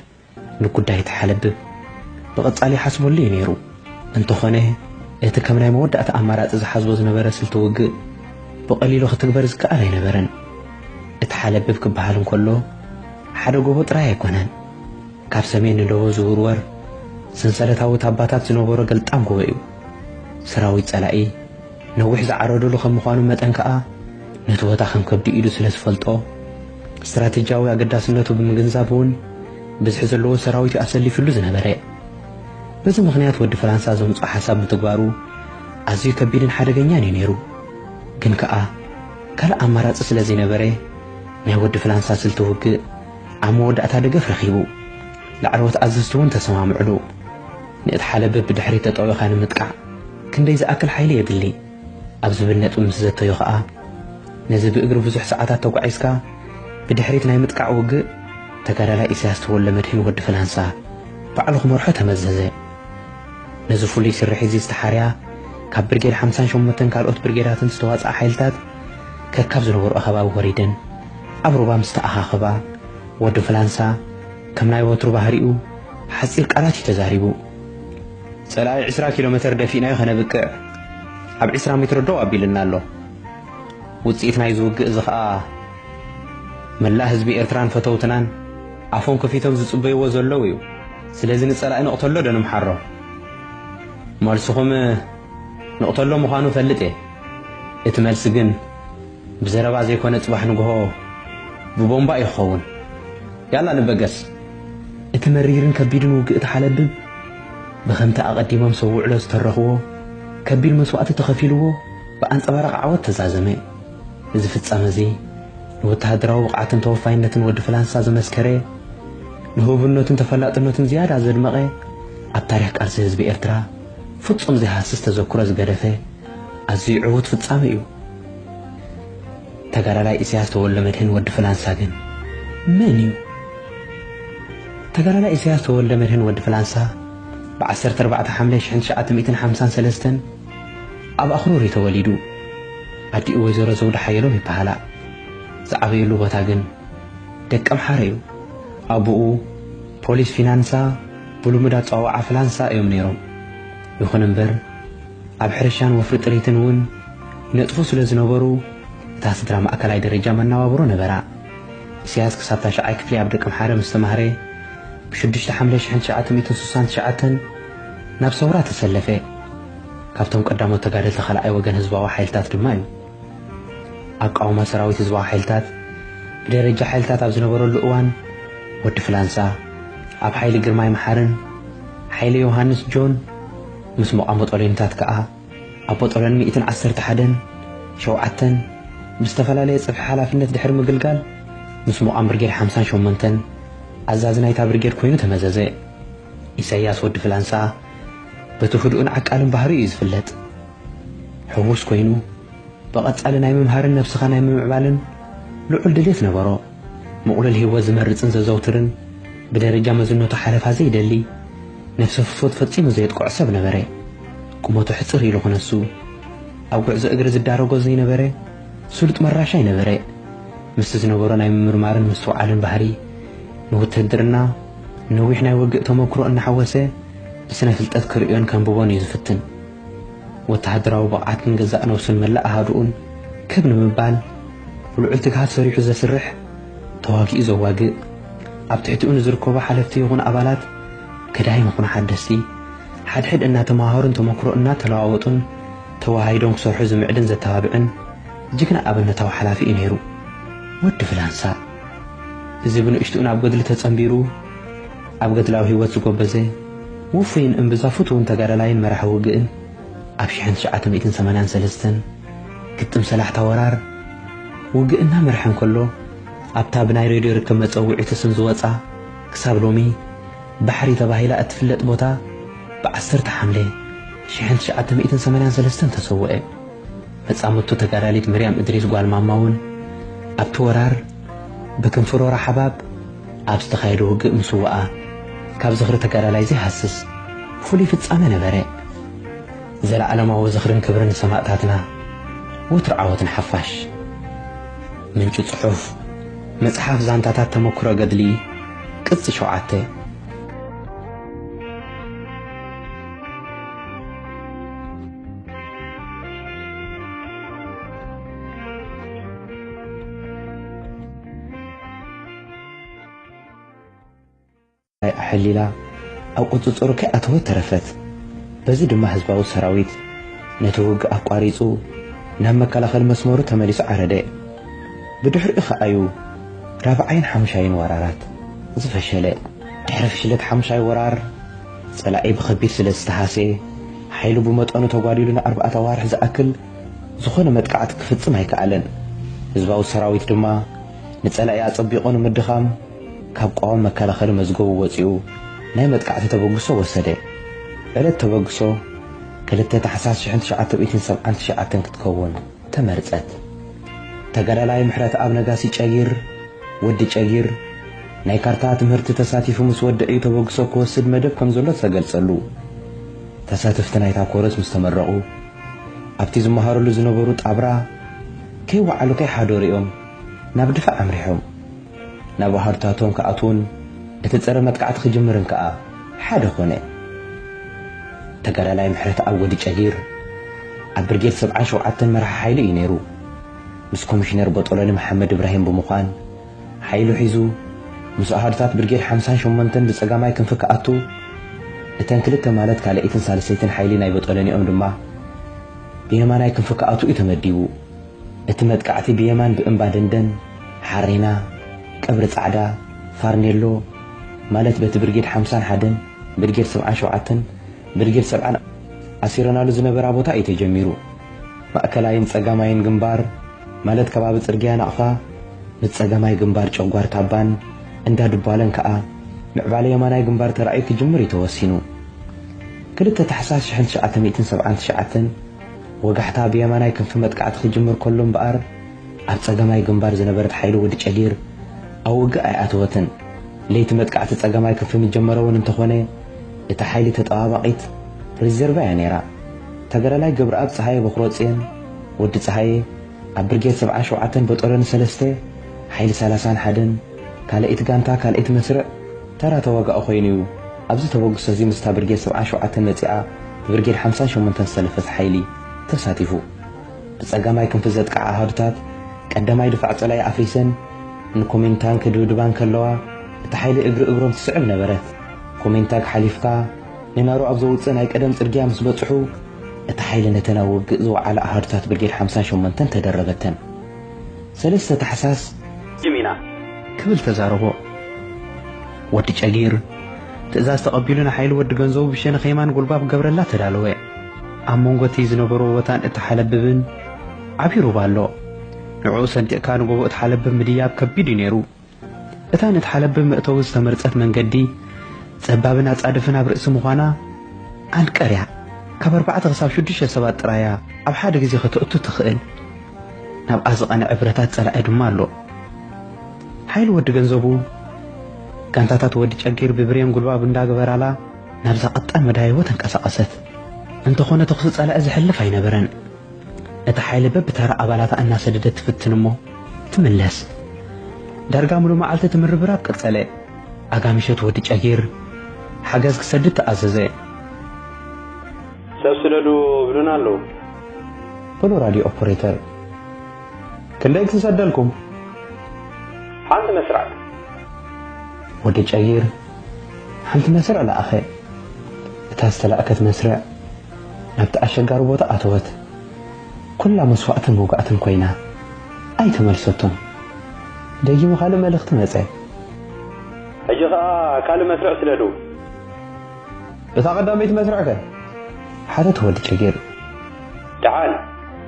ንጉዳይ ተሓለብብ ብቐጻሊ ይሓስበሉ እዩ ነይሩ። እንተኾነ፣ እቲ ከም ናይ መወዳእታ ኣማራጺ ዝሓስቦ ዝነበረ ስልቲ ውግእ፣ ብቐሊሉ ክትግበር ዝከኣል ኣይነበረን። እቲ ሓለብብ ክበሃል እንከሎ፣ ሓደ ጎቦ ጥራይ ኣይኮነን። ካብ ሰሜን ንደቡብ ዝውርወር ሰንሰለታዊ ታባታት ዝነበሮ ገልጣም ጎቦ እዩ። ሰራዊት ጸላኢ ነዊሕ ዝዓረደሉ ከም ምዃኑ መጠን ከኣ፣ ነቲ ቦታ ከም ከብዲ ኢዱ ስለ ዝፈልጦ፣ ስትራቴጂያዊ ኣገዳስነቱ ብምግንዛብ እውን፣ ብዝሒ ዘለዎ ሰራዊት እዩ ኣሰሊፍሉ ዝነበረ። በዚ ምኽንያት ወዲ ፍላንሳ ዘምጽኦ ሓሳብ ምትግባሩ ኣዝዩ ከቢድን ሓደገኛን እዩ ነይሩ። ግን ከኣ ካልእ ኣማራጺ ስለ ዘይነበረ ናይ ወዲ ፍላንሳ ስልቲ ውግእ ኣብ መወዳእታ ደገፍ ረኺቡ። ላዕለዎት ኣዘዝቲ እውን ተሰማምዕሉ። ንእቲ ሓለብ ብድሕሪት ተጠዊኻ ንምጥቃዕ ክንደይ ዝኣክል ሓይሊ የድሊ ኣብ ዝብል ነጥቢ ምስ ዘተዮ ከኣ ነዚ ብእግሪ ብዙሕ ሰዓታት ተጓዒዝካ ብድሕሪት ናይ ምጥቃዕ ውግእ ተጋዳላይ ኢሳያስ ተወልደ መድህን ወዲ ፍላንሳ ባዕሉ ክመርሖ ተመዘዘ። ነዚ ፍሉይ ስርሒት እዚ ዝተሓርያ ካብ ብርጌድ ሓምሳን ሸሞንተን ካልኦት ብርጌዳትን ዝተዋጽኣ ሓይልታት ከካብ ዝነበርኦ ከባቢ ወሪደን ኣብ ሩባ ምስ ተኣኻኸባ ወዲ ፍላንሳ ከም ናይ ወትሩ ባህሪኡ ሓጺር ቃላት እዩ ተዛሪቡ። ጸላኢ ዕስራ ኪሎ ሜተር ደፊእናዮ ከነብቅዕ ኣብ ዕስራ ሜትሮ ደው ኣቢልና ኣሎ። ውጽኢት ናይዚ ውግእ እዚ ኸኣ መላእ ህዝቢ ኤርትራን ፈተውትናን ኣፎም ከፊቶም ዝጽበይዎ ዘለዉ እዩ። ስለዚ ንጸላኢ ንቕተሎ ዶ ንምሓሮ? መልስኹም ንቕተሎ ምዃኑ እፈልጥ እየ። እቲ መልሲ ግን ብዘረባ ዘይኮነ ጽባሕ ንግሆ ብቦምባ እዩ ክኸውን። ያላ ንበገስ። እቲ መሪርን ከቢድን ውግእ ተሓለብብ ብኸምቲ ኣቐዲሞም ሰብ ውዕሎ ዝተረኽዎ ከቢድ መስዋእቲ ተኸፊልዎ ብኣንጸባራቕ ዓወት ተዛዘመ። እዚ ፍጻመ እዚ ንወተሃደራዊ ብቕዓትን ተወፋይነትን ወዲ ፍላንሳ ዘመስከረ፣ ንህቡብነቱን ተፈላጥነቱን ዝያዳ ዘድመቐ፣ ኣብ ታሪኽ ቃልሲ ህዝቢ ኤርትራ ፍጹም ዘይሃስስ ተዘክሮ ዝገደፈ ኣዝዩ ዕዉት ፍጻመ እዩ። ተጋዳላይ ኢሳያስ ተወልደ መድህን ወዲ ፍላንሳ ግን መን እዩ? ተጋዳላይ ኢሳያስ ተወልደ መድህን ወዲ ፍላንሳ ብ ዓሰርተ ኣርባዕተ ሓምለ ሽሕን ትሽዓተ ሚእትን ሓምሳን ሰለስተን ኣብ ኣኽሩር እዩ ተወሊዱ። ኣዲኡ ወይዘሮ ዘውዲ ሓየሎም ይበሃላ። ዝዓበየሉ ቦታ ግን ደቀምሓረ እዩ። ኣቦኡ ፖሊስ ፊናንሳ፣ ብልሙድ ኣጸዋውዓ ፍላንሳ እዮም ነይሮም። ይኹን እምበር ኣብ ሕርሻን ወፍሪ ጥሪትን እውን ይነጥፉ ስለ ዝነበሩ እታ ስድራ ማእከላይ ደረጃ መነባብሮ ነበራ። ኢሳያስ ክሳብ ታሽዓይ ክፍሊ ኣብ ደቀምሓረ ምስ ተማህረ ብሽዱሽተ ሓምለ ሽሕን ትሽዓተ ሚእትን ስሳን ትሽዓተን ናብ ሰውራ ተሰለፈ። ካብቶም ቀዳሞት ተጋደልቲ ካልኣይ ወገን ህዝባዊ ሓይልታት ድማ እዩ። ኣቃውማ ሰራዊት ህዝባዊ ሓይልታት ብደረጃ ሓይልታት ኣብ ዝነበረሉ እዋን ወዲ ፍላንሳ ኣብ ሓይሊ ግርማይ መሓርን ሓይሊ ዮሃንስ ጆን ምስ ሙቓም ቦጦሎኒታት ከኣ ኣብ ቦጦሎኒ ሚእትን ዓሰርተ ሓደን ሸውዓተን ብዝተፈላለየ ጽፍሒ ሓላፍነት ድሕሪ ምግልጋል ምስ ሙቓም ብርጌድ ሓምሳን ሸሞንተን ኣዛዚ ናይታ ብርጌድ ኮይኑ ተመዘዘ። ኢሳያስ ወዲ ፍላንሳ በቲ ህዱእን ዓቃልን ባህሪኡ እዩ ዝፍለጥ። ሕዉስ ኮይኑ ብቐጻሊ ናይ ምምሃርን ነብስኻ ናይ ምምዕባልን ልዑል ድሌት ነበሮ። ምቕሉል ህይወት ዝመርጽን ዘዘውትርን ብደረጃ መዝነቱ ሓለፋ ዘይደሊ ነብሰ ፍትወት ፈጺሙ ዘየጥቅዖ ሰብ ነበረ። ቁመቱ ሕጽር ኢሉ ክነሱ ኣብ ጉዕዞ እግሪ ዝዳረጎ ዘይነበረ ስሉጥ መራሻይ ነበረ። ምስቲ ዝነበሮ ናይ ምምርማርን ምስትውዓልን ባህሪ ንውትህድርና ነዊሕ ናይ ውግእ ተመክሮ እናሓወሰ ብስነ ፍልጠት ክርእዮን ከንብቦን እዩ ዝፍትን። ወተሃደራዊ ብቕዓትን ገዛእ ነብሱን መላእ ኣሃዱኡን ክብ ንምባል ብልዑል ትግሃት ሰሪሑ ዘስርሕ፣ ተዋጊኡ ዘዋግእ፣ ኣብ ትሕቲኡ ንዝርከቡ ሓለፍቲ ይኹን ኣባላት ከዳይም ይኹኑ ሓደስቲ ሓድሕድ እናተመሃሃሩን ተመክሮ እናተለዋወጡን ተወሃሂዶም ክሰርሑ ዝምዕድን ዘተባብዕን ጅግና ኣብነታዊ ሓላፊ እዩ ነይሩ። ወዲ ፍላንሳ እዚ ብንእሽትኡ ናብ ገድሊ ተጸንቢሩ ኣብ ገድላዊ ህይወት ዝጎበዘ ውፉይን እምብዛ ፍቱውን ተጋዳላይን መራሒ ውግእን ኣብ ሽሕን ትሽዓተ ሚእትን ሰማንያን ሰለስተን ግጥም ሰላሕታ ወራር ውግእ እናመርሐ እንከሎ ኣብታ ብናይ ሬድዮ ርክብ መጸውዒቲ ስም ዝወጻ ክሳብ ሎሚ ባሕሪ ተባሂላ እትፍለጥ ቦታ ብ ዓሰርተ ሓምለ ሽሕን ትሽዓተ ሚእትን ሰማንያን ሰለስተን ተሰውአ። መጻምድቱ ተጋዳሊት ምርያም እድሪስ ጓል ማማ እውን ኣብቲ ወራር ብክንፍር ወራ ሓባብ ኣብ ዝተኻየደ ውግእ ምስዋኣ ካብ ዝኽሪ ተጋዳላይ ዘይሃስስ ፍሉይ ፍጻመ ነበረ። ዘለዓለማዊ ዝኽርን ክብርን ንሰማእታትና። ወትሩ ዓወት ንሓፋሽ። ምንጪ ጽሑፍ፣ መጽሓፍ ዛንታታት ተመክሮ ገድሊ፣ ቅጽ ሸውዓተ። ኣሕሊላ ኣብ ቁጽጽሩ ከይኣተወት ተረፈት። በዚ ድማ ህዝባዊ ሰራዊት ነቲ ውግእ ኣቋሪጹ ናብ መከላኸሊ መስመሩ ተመሊሱ ዓረደ። ብድሕሪኡ ከኣዩ ራብዓይን ሓሙሻይን ወራራት ዝፈሸለ። ድሕሪ ፍሽለት ሓሙሻይ ወራር ጸላኢ ብኸቢድ ስለ ዝተሃስየ፣ ሓይሉ ብመጠኑ ተጓዲሉ ንኣርባዕተ ኣዋርሕ ዝኣክል ዝኾነ መጥቃዕቲ ክፍጽም ኣይከኣለን። ህዝባዊ ሰራዊት ድማ ንጸላኢ ኣጸቢቑ ንምድኻም፣ ካብ ቀዋሚ መከላኸሊ መዝገቡ ወጺኡ ናይ መጥቃዕቲ ተበግሶ ወሰደ። ዕለት ተበግሶ ክልተ ታሕሳስ ሽሕን ትሽዓተ ሚእትን ሰብዓን ትሽዓተን ክትከውን ተመርጸት። ተጋዳላይ ምሕረተኣብ ነጋሲ ጨጊር፣ ወዲ ጨጊር፣ ናይ ካርታ ትምህርቲ ተሳቲፉ ምስ ወደእ'ዩ ተበግሶ ክወስድ መደብ ከም ዘሎ ዝተገልጸሉ። ተሳተፍቲ ናይታ ኮረስ ምስ ተመረቑ፣ ኣብቲ ዝመሃረሉ ዝነበሩ ጣብራ ከይወዓሉ ከይሓደሩ እዮም ናብ ድፋዕ ኣምሪሖም። ናብ ኣሃዱታቶም ክኣትዉን እቲ ጸረ መጥቃዕቲ ክጅምርን ከኣ ሓደ ኾነ። ተጋዳላይ ምሕረተኣብ ወዲ ጨጊር ኣብ ብርጌድ ሰብዓን ሸውዓተን መራሒ ሓይሊ እዩ ነይሩ። ምስ ኮሚሽነር ቦጦሎኒ መሓመድ እብራሂም ብምዃን ሓይሉ ሒዙ ምስ ኣሃዱታት ብርጌድ ሓምሳን ሸሞንተን ብጸጋማይ ክንፊ ክኣቱ፣ እተን ክልተ ማለት ካልኣይትን ሳልሰይትን ሓይሊ ናይ ቦጦሎኒኦም ድማ ብየማናይ ክንፊ ክኣቱ እዩ ተመዲቡ። እቲ መጥቃዕቲ ብየማን ብእምባ ደንደን፣ ሓሬና፣ ቀብሪ ጻዕዳ፣ ፋርኔሎ፣ ማለት በቲ ብርጌድ ሓምሳን ሓደን፣ ብርጌድ ሰብዓን ሸውዓተን፣ ብርጌድ ሰብዓን ኣሲረናሉ ዝነበራ ቦታ እዩ ተጀሚሩ። ማእከላይን ጸጋማይን ግንባር፣ ማለት ከባቢ ጽርግያ ናቕፋ፣ ብጸጋማይ ግንባር ጨጓር ካባን እንዳ ድቧለን ከኣ ምዕባለ የማናይ ግንባር ተራእዩ ክጅምር እዩ ተወሲኑ። ክልተ ታሕሳስ ሽሕን ትሽዓተ ሚእትን ሰብዓን ትሽዓተን ወጋሕታ ብየማናይ ክንፊ መጥቃዕቲ ክጅምር ከሎ እምበኣር፣ ኣብ ጸጋማይ ግንባር ዝነበረት ሓይሊ ወዲ ጨጊር ኣብ ውግእ ኣይኣተወትን። ለይቲ መጥቃዕቲ ጸጋማይ ክንፊ ምጀመረ እውን እንተኾነ፣ እታ ሓይሊ ተጠባባቒት ሪዘርቫ እያ ነይራ። ተጋዳላይ ገብረኣብ ጸሃየ በኹረጽዮን፣ ወዲ ጸሃየ፣ ኣብ ብርጌድ ሰብዓን ሸውዓተን ቦጦሎኒ ሰለስተ፣ ሓይሊ ሰላሳን ሓደን፣ ካልኣይቲ ጋንታ፣ ካልኣይቲ መስርዕ፣ ተራ ተዋጋኢ ኮይኑ እዩ ኣብዚ ተበግሶ እዚ ምስታ ብርጌድ ሰብዓን ሸውዓተን መጺኣ ብብርጌድ ሓምሳን ሸሞንተን ዝተሰለፈት ሓይሊ ተሳቲፉ። ብጸጋማይ ክንፊ ዘጥቅዓ ኣሃዱታት ቀዳማይ ድፋዕ ጸላኢ ኣፍሪሰን ንኮሜንታን ክድብድባን ከለዋ፣ እታ ሓይሊ እግሪ እግሮም ትስዕብ ነበረት። ኮሜንታግ ሓሊፍካ ንናሩ ኣብ ዘውጽእ ናይ ቀደም ጽርግያ ምስ በጽሑ፣ እታ ሓይሊ ነተን ኣብ ውግእ ዝወዓላ ኣሃዱታት ብርጌድ ሓምሳን ሸሞንተን ተደረበተን። ሰለስተ ታሕሳስ ጅሚና ክብል ተዛረቦ። ወዲ ጨጊር ትእዛዝ ተቐቢሉ ንሓይሊ ወዲ ገንዘቡ ብሸነኽ የማን ጉልባብ ክገብረላ ተዳለወ። ኣብ መንጎ እቲ ዝነበሮ ቦታን እቲ ሓለብብን ዓብዪ ሩባ ኣሎ። ንዕኡ ሰንጢቕካ ንጎቦ እቲ ሓለብብ ምድያብ ከቢድ እዩ ነይሩ። እታ ነቲ ሓለብብ መእተዊ ዝተመርጸት መንገዲ ጸባብን ኣጻድፍን ኣብ ርእሲ ምዃና ኣንቀር እያ። ካብ ኣርባዕተ ክሳብ ሽዱሽተ ሰባት ጥራይ እያ ኣብ ሓደ ግዜ ከተእቱ ትኽእል። ናብኣ ዝቐንዐ ብረታት ጸላኢ ድማ ኣሎ። ሓይሊ ወዲ ገንዘቡ፣ ጋንታታት ወዲ ጨጊር ብብሬን ጉልባብ እንዳገበራላ ናብዛ ቀጣን መዳይቦ ተንቀሳቐሰት። እንተኾነ ተኹሲ ጸላኢ ዝሕልፍ ኣይነበረን። እታ ሓይሊ በብተራ ኣባላታ እናሰደደት ትፍትን እሞ ትምለስ። ዳርጋ ሙሉ መዓልቲ እቲ ምርብራብ ቀጸለ። ኣጋ ምሸት ወዲ ጨጊር ሓገዝ ክሰድድ ተኣዘዘ። ሰብ ስደዱ ብሉና ኣለዉ። በሉ ራድዮ ኦፐሬተር፣ ክንደይ ክሰደልኩም? ሓንቲ መስርዕ። ወዲ ጨጊር ሓንቲ መስርዕ ለኣኸ። እታ ዝተላእከት መስርዕ ናብቲ ኣሸጋሪ ቦታ ኣተወት። ኩላ መስዋእትን መውጋእትን ኮይና ኣይተመልሰቶን። ደጊሙ ካልእ መልእኽቲ መጸ። ሕጂ ኸኣ ካልእ መስርዕ ስደዱ። እታ ቀዳመይቲ መስርዕከ? ሓተተ ወዲ ጨጊር። ደሓን፣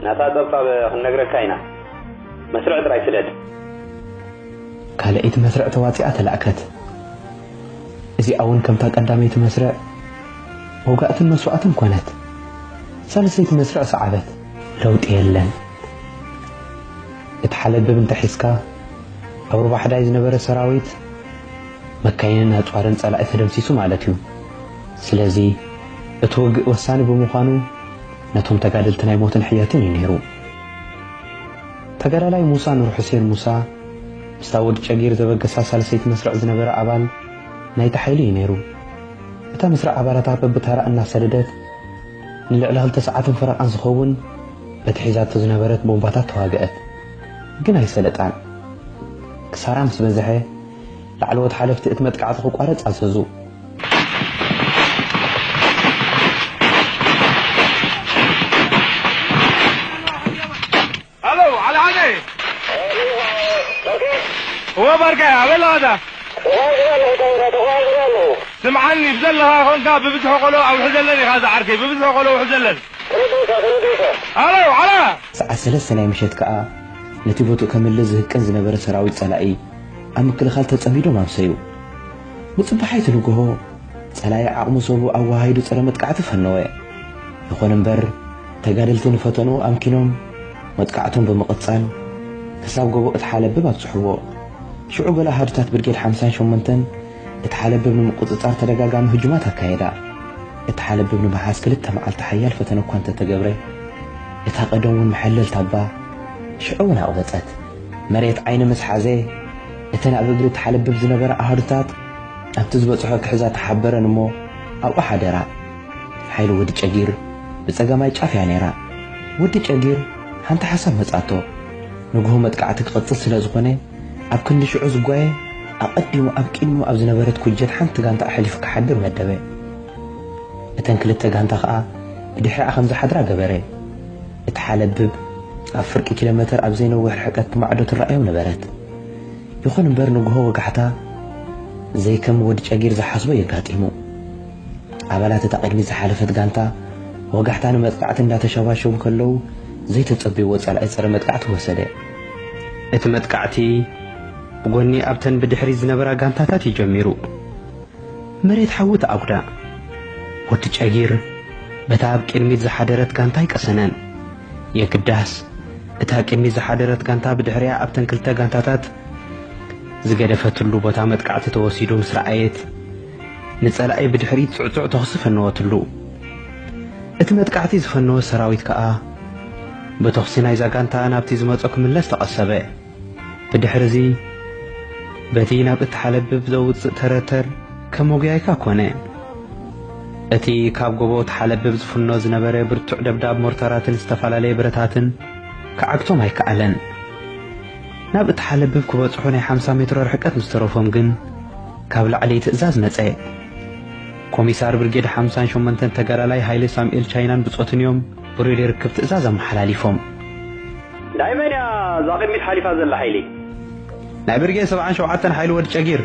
ናታ ጸብጻብ ክንነግረካ ኢና። መስርዕ ጥራይ ስደድ። ካልኣይቲ መስርዕ ተዋጺኣ ተላእከት። እዚኣ እውን ከምታ ቀዳመይቲ መስርዕ መውጋእትን መስዋእትን ኮነት። ሳልሰይቲ መስርዕ ሰዓበት። ለውጢ የለን። እቲ ሓለብብ እንተሒዝካ፣ ኣብ ሩባ ሓዳይ ዝነበረ ሰራዊት፣ መካይንን ኣጽዋርን ጸላኢ ተደምሲሱ ማለት እዩ። ስለዚ፣ እቲ ውግእ ወሳኒ ብምዃኑ፣ ነቶም ተጋደልቲ ናይ ሞትን ሕየትን እዩ ነይሩ። ተጋዳላይ ሙሳ ኑር ሑሴን ሙሳ፣ ምስታ ወዲ ጨጊር ዘበገሳ ሳልሰይቲ መስርዕ ዝነበረ ኣባል ናይቲ ሓይሊ እዩ ነይሩ። እታ መስርዕ ኣባላታ በብተራ እናሰደደት፣ ንልዕሊ ክልተ ሰዓትን ፈረቓን ዝኸውን በቲ ሒዛቶ ዝነበረት ቦምባታት ተዋግአት። ግን ኣይሰለጣን። ክሳራ ምስ በዝሐ፣ ላዕለዎት ሓለፍቲ እቲ መጥቃዕቲ ክቋረጽ ኣዘዙ። ኣለው፣ ዓሊ ሓገይ። እወ፣ ባርካይ፣ ኣበይ ኣለኻ? ስምዓኒ፣ ብዘለኻ ኾንካ ብብዝሒ ቆሎ ኣውሕዘለን ኢኻ ዝዓርከይ፣ ብብዝሒ ቆሎ ኣውሕዘለን። ኣለው፣ ዓላ! ሰዓት ሰለስተ ናይ ምሸት ከኣ ነቲ ቦትኡ ከምልስ ዝህቅን ዝነበረ ሰራዊት ጸላኢ ኣብ ምክልኻል ተጸሚዶም ኣምሰዩ። ንጽባሒቲ ንግሆ፣ ጸላኢ ዓቕሙ ሰቡ ኣወሃሂዱ ጸረ መጥቃዕቲ ፈነወ። ይኹን እምበር፣ ተጋደልቲ ንፈተንኡ ኣምኪኖም መጥቃዕቶም ብምቕጻል፣ ክሳብ ጎቦ እትሓለብብ ኣብጽሕዎ። ሽዑ ገለ ኣሃዱታት ብርጌድ ሓምሳን ሸሞንተን እትሓለብብ ንምቁጽጻር ተደጋጋሚ ህጁማት ኣካየዳ። እትሓለብብ ንምሓዝ ክልተ መዓልቲ ሓያል ፈተነ እኳ እንተተገብረ፣ እታ ቀደም እውን መሐለልታ እባ ሽዑ እውን ኣቕበጸት። መሬት ዓይኒ ምስ ሓዘ፣ እተን ኣብ እግሪ እትሓለብብ ዝነበራ ኣሃዱታት ኣብቲ ዝበጽሖ ክሕዛ ተሓበረን እሞ ኣብኡ ሓደራ። ሓይሊ ወዲ ጨጊር ብጸጋማይ ጫፍ እያ ነይራ። ወዲ ጨጊር ሓንቲ ሓሳብ መጻቶ። ንግሆ መጥቃዕቲ ክቕጽል ስለ ዝኾነ፣ ኣብ ክንዲ ሽዑ ዝጓየ፣ ኣቐዲሙ ኣብ ቅድሚኡ ኣብ ዝነበረት ኩጀት ሓንቲ ጋንታ ኣሕሊፉ ክሓድር መደበ። እተን ክልተ ጋንታ ኸኣ ብድሕሪኣ ከም ዝሓድራ ገበረ። እቲ ሓለብብ ኣብ ፍርቂ ኪሎ ሜተር ኣብ ዘይነውሕ ርሕቀት ብማዕዶ ትረኣዮም ነበረት። ይኹን እምበር ንግሆ ወጋሕታ ዘይከም ወዲ ጨጊር ዝሓስቦ የጋጢሙ። ኣባላት እታ ቅድሚት ዝሓለፈት ጋንታ ወጋሕታ ንመጥቃዕቲ እንዳተሸባሸቡ ከለዉ ዘይተጸበይዎ ጸላኢ ጸረ መጥቃዕቲ ወሰደ። እቲ መጥቃዕቲ ብጎኒ ኣብተን ብድሕሪት ዝነበራ ጋንታታት እዩ ጀሚሩ። መሬት ሓዊ ተኣጉዳ። ወዲ ጨጊር በታ ኣብ ቅድሚት ዝሓደረት ጋንታ ኣይቀሰነን። የግዳስ እታ ቅድሚት ዝሓደረት ጋንታ ብድሕሪኣ ኣብተን ክልተ ጋንታታት ዝገደፈትሉ ቦታ መጥቃዕቲ ተወሲዱ ምስ ረኣየት፣ ንጸላኢ ብድሕሪት ጽዕጹዕ ተኹሲ ፈነወትሉ። እቲ መጥቃዕቲ ዝፈነወ ሰራዊት ከኣ ብተኹሲ ናይዛ ጋንታ ናብቲ ዝመጾ ክምለስ ተቐሰበ። ብድሕርዚ በቲ ናብ እትሓለብብ ዘውጽእ ተረተር ከም መጉያይካ ኮነ። እቲ ካብ ጎቦ እትሓለብብ ዝፍኖ ዝነበረ ብርቱዕ ደብዳብ ሞርታራትን ዝተፈላለየ ብረታትን ክዓግቶም ኣይከኣለን። ናብ እትሓለብብ ክበጽሑ ናይ ሓምሳ ሜትሮ ርሕቀት ምስ ተረፎም ግን ካብ ላዕሊ ትእዛዝ መጸ። ኮሚሳር ብርጌድ ሓምሳን ሸሞንተን ተጋዳላይ ሃይለ ሳሙኤል ቻይናን ብጾትን እዮም ብሬድዮ ርክብ ትእዛዝ ኣመሓላሊፎም። ናይ መን እያ እዛ ቅድሚት ሓሊፋ ዘላ ሓይሊ? ናይ ብርጌድ ሰብዓን ሸውዓተን ሓይሊ ወዲ ጨጊር።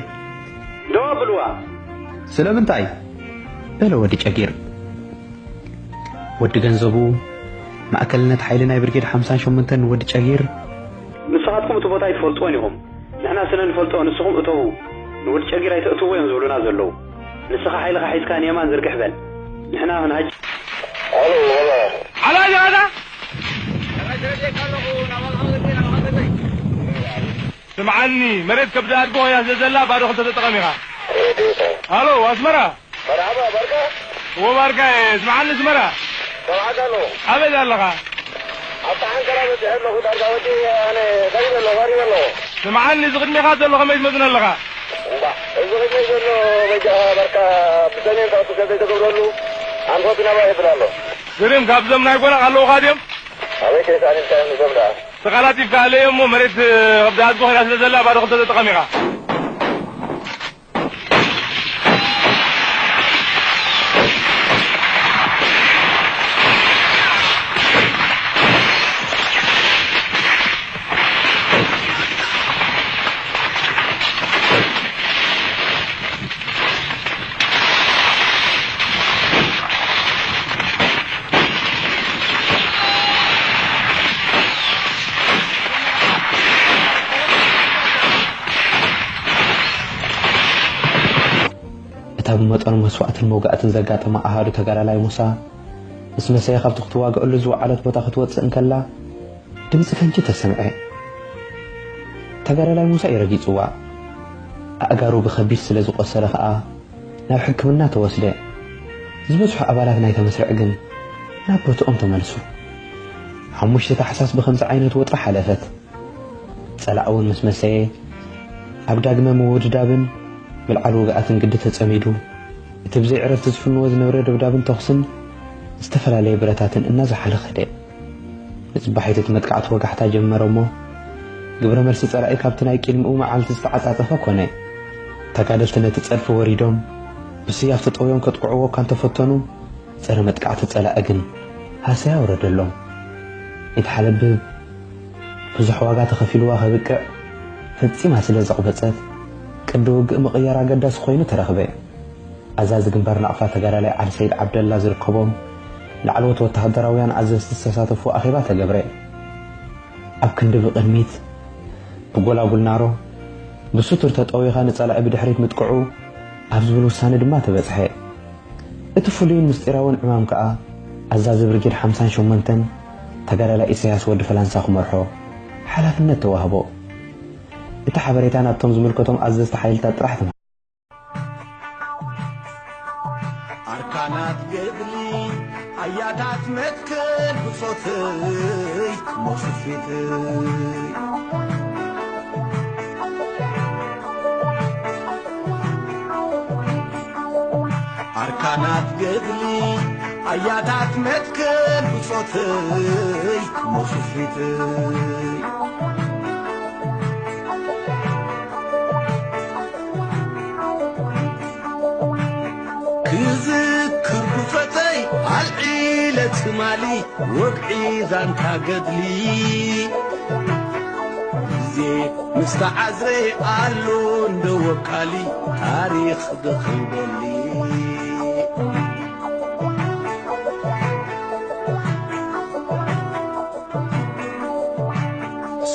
ደው ኣብልዋ። ስለምንታይ? በለ ወዲ ጨጊር። ወዲ ገንዘቡ፣ ማእከልነት ሓይሊ ናይ ብርጌድ ሓምሳን ሸሞንተን ንወዲ ጨጊር። ንስኻትኩም እቲ ቦታ ኣይትፈልጥዎን ኢኹም። ንሕና ስለ ንፈልጦ ንስኹም እተዉ፣ ንወዲ ጨጊር ኣይተእትውዎ እዮም ዝብሉና ዘለዉ። ንስኻ ሓይልኻ ሒዝካ ንየማን ዝርግሕ በል። ንሕና ክንሃጅ። ኣሎ፣ ኣሎ። ዓላ ጃዳ? ስምዓኒ፣ መሬት ከብዲ ኣድጎ እያ ስለ ዘላ ባዶ ክልተ ተጠቐም ኢኻ። ኣሎ፣ ኣስመራ። መርሓባ፣ ባርካ። እዎ፣ ባርካ እየ። ስምዓኒ፣ ኣስመራ። ሰምዓካ ኣለኹ። ኣበይ ኣለኻ? ኣብታ ሓንከላ በጺሐ ኣለኹ። ዳርጋ ወዲ ኣነ ቀሪበ ኣለኹ፣ ቀሪበ ኣለኹ። ስምዓኒ፣ እዚ ቅድሜኻ ዘሎ ከመይ ትመዝኖ ኣለኻ? እምባ፣ እዚ ቅድመይ ዘሎ በጃኻ ባርካ ብሰሜን ካብ ክሰብ ዘይተገብረሉ ኣንፈቱ ናባይ ይብል ኣሎ። ግርም፣ ካብዞም ናይ ጎና ኣለዉኻ ድዮም? ኣበይ ከይሰኣን ኢልካ እዮም ንሶም ደኣ። ተቓላጢፍካ ኣለዮ እሞ መሬት ከብዲ ኣድጎ ኮይና ስለ ዘላ ባዶ ክልተ ተጠቐም ኢኻ። እታ ብመጠኑ መስዋእትን መውጋእትን ዘጋጠማ ኣሃዱ ተጋዳላይ ሙሳ፣ ምስ መሰየ ካብቲ ክትዋግኣሉ ዝወዓለት ቦታ ክትወጽእ እንከላ፣ ድምጺ ፈንጂ ተሰምዐ። ተጋዳላይ ሙሳ እዩ ረጊጽዋ። ኣእጋሩ ብኸቢድ ስለ ዝቖሰለ ኸኣ፣ ናብ ሕክምና ተወስደ። ዝበዝሑ ኣባላት ናይታ መስርዕ ግን ናብ ቦትኦም ተመልሱ። ሓሙሽተ ታሕሳስ ብኸምዚ ዓይነት ወጥሪ ሓለፈት። ጸላእ እውን ምስ መሰየ፣ ኣብ ዳግመ ምውድዳብን ምልዓል ውግኣትን ግዲ ተጸሚዱ፣ እቲ ብዘይ ዕረፍቲ ዝፍንዎ ዝነበረ ደብዳብን ተኹስን ዝተፈላለየ ብረታትን እናዘሓለ ኸደ። ንጽባሒት እቲ መጥቃዕቲ ወጋሕታ ጀመረ እሞ፣ ግብረ መልሲ ጸላኢ ካብቲ ናይ ቅድሚኡ መዓልቲ ዝተዓጻጸፈ ኮነ። ተጋደልቲ ነቲ ጸድፊ ወሪዶም፣ ብስያፍ ተጠውዮም ከጥቅዕዎ እኳ እንተፈተኑ፣ ጸረ መጥቃዕቲ ጸላኢ ግን ሃሰያ ኣውረደሎም። ይትሓለብብ ብዙሕ ዋጋ ተኸፊልዋ ከብቅዕ ፈጺማ ስለ ዘቕበጸት፣ ቅዲ ውግእ ምቕያር ኣገዳሲ ኮይኑ ተረኽበ። ኣዛዚ ግንባር ናቕፋ ተጋዳላይ ዓሊ ሰይድ ዓብደላ ዝርከቦም ላዕለዎት ወተሃደራውያን ኣዘዝቲ ዝተሳተፉ ኣኼባ ተገብረ። ኣብ ክንዲ ብቕድሚት ብጎላጉል ናሮ ብስቱር ተጠዊኻ ንጸላኢ ብድሕሪት ምጥቅዑ ኣብ ዝብል ውሳነ ድማ ተበጽሐ። እቲ ፍሉይን ምስጢራውን ዕማም ከኣ ኣዛዚ ብርጌድ ሓምሳን ሸሞንተን ተጋዳላይ ኢሳያስ ወዲ ፈላንሳ ክመርሖ ሓላፍነት ተዋህቦ። እቲ ሓበሬታ ናብቶም ዝምልከቶም ኣዘዝቲ ሓይልታት ጥራሕ ተመ- ኣርካናት ገድሊ ኣያታት መትከል ብጾተይ ሞስፊተይ ኣርካናት ገድሊ ኣያታት መትከል ብጾተይ ሞስፊተይ ክዝክር ብጾተይ ኣልዒለ ትማሊ ወግዒ ዛንታ ገድሊ ግዜ ምስ ተዓዝረ ኣሎ እንደ ወካሊ ታሪኽ ደኺበሊ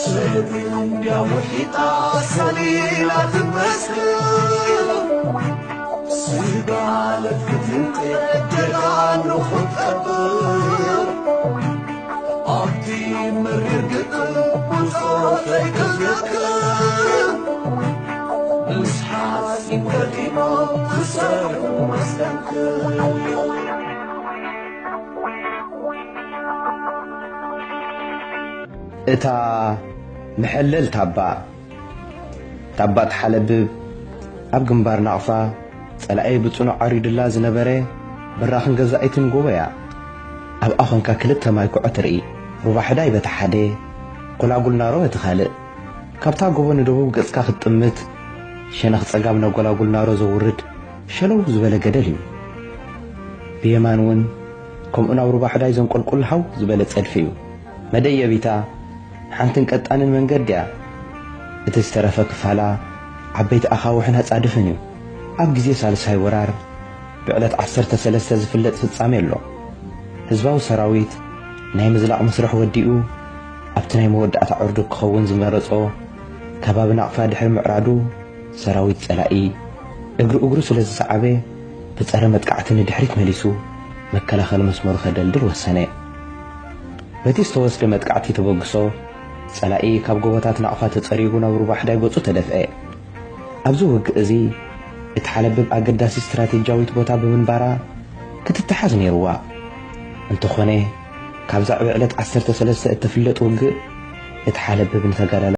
ሰብ እንዲያ ውሒጣ ሰሊላ ትመስል ስጋ ለፍትንጤ ደጋኑ ክጠብር ኣብቲ መሪር ግጥም ብጾተይ ክዝክር ምስ ሓጺን ገጢሞ ክሰርሑ መስተንክር እታ መሐለል ታባ ታባ ተሓለብብ ኣብ ግንባር ናቕፋ ጸላኢ ብጽኑዕ ዓሪዱላ ዝነበረ በራኽን ገዛኢትን ጎቦ እያ። ኣብኣ ኾንካ ክልተ ማይ ኩዖ ትርኢ። ሩባ ሕዳይ በቲ ሓደ፣ ጎላጉል ናሮ በቲ ካልእ። ካብታ ጎቦ ንደቡብ ገጽካ ክትጥምት፣ ሸነኽ ጸጋም ናብ ጎላጉል ናሮ ዘውርድ ሸለው ዝበለ ገደል እዩ። ብየማን እውን ከምኡ ናብ ሩባ ሕዳይ ዘንቆልቁል ሃው ዝበለ ጸድፊ እዩ። መደየቢታ ሓንትን ቀጣንን መንገዲ እያ። እቲ ዝተረፈ ክፋላ ዓበይቲ ኣኻውሕን ኣጻድፍን እዩ። ኣብ ግዜ ሳልሳይ ወራር ብዕለት ዓሰርተ ሰለስተ ዝፍለጥ ፍጻሜ ኣሎ። ህዝባዊ ሰራዊት ናይ ምዝላቕ መስርሕ ወዲኡ ኣብቲ ናይ መወዳእታ ዕርዱ ክኸውን ዝመረጾ ከባቢ ናቕፋ ድሕሪ ምዕራዱ ሰራዊት ጸላኢ እግሪ እግሩ ስለ ዝሰዓበ ብጸረ መጥቃዕቲ ንድሕሪት መሊሱ መከላኸሊ መስመሩ ከደልድል ወሰነ። በቲ ዝተወስደ መጥቃዕቲ ተበግሶ፣ ጸላኢ ካብ ጎቦታት ናቕፋ ተጸሪጉ ናብ ሩባ ሕዳይ ገጹ ተደፍአ። ኣብዚ ውግእ እዚ፣ እቲ ሓለብብ ኣገዳሲ ስትራቴጂያዊት ቦታ ብምንባራ ክትተሓዝ ነይርዋ። እንተኾነ፣ ካብዛ ዕለት ዓሰርተ ሰለስተ እትፍለጥ ውግእ፣ እቲ ሓለብብ ንተጋዳላይ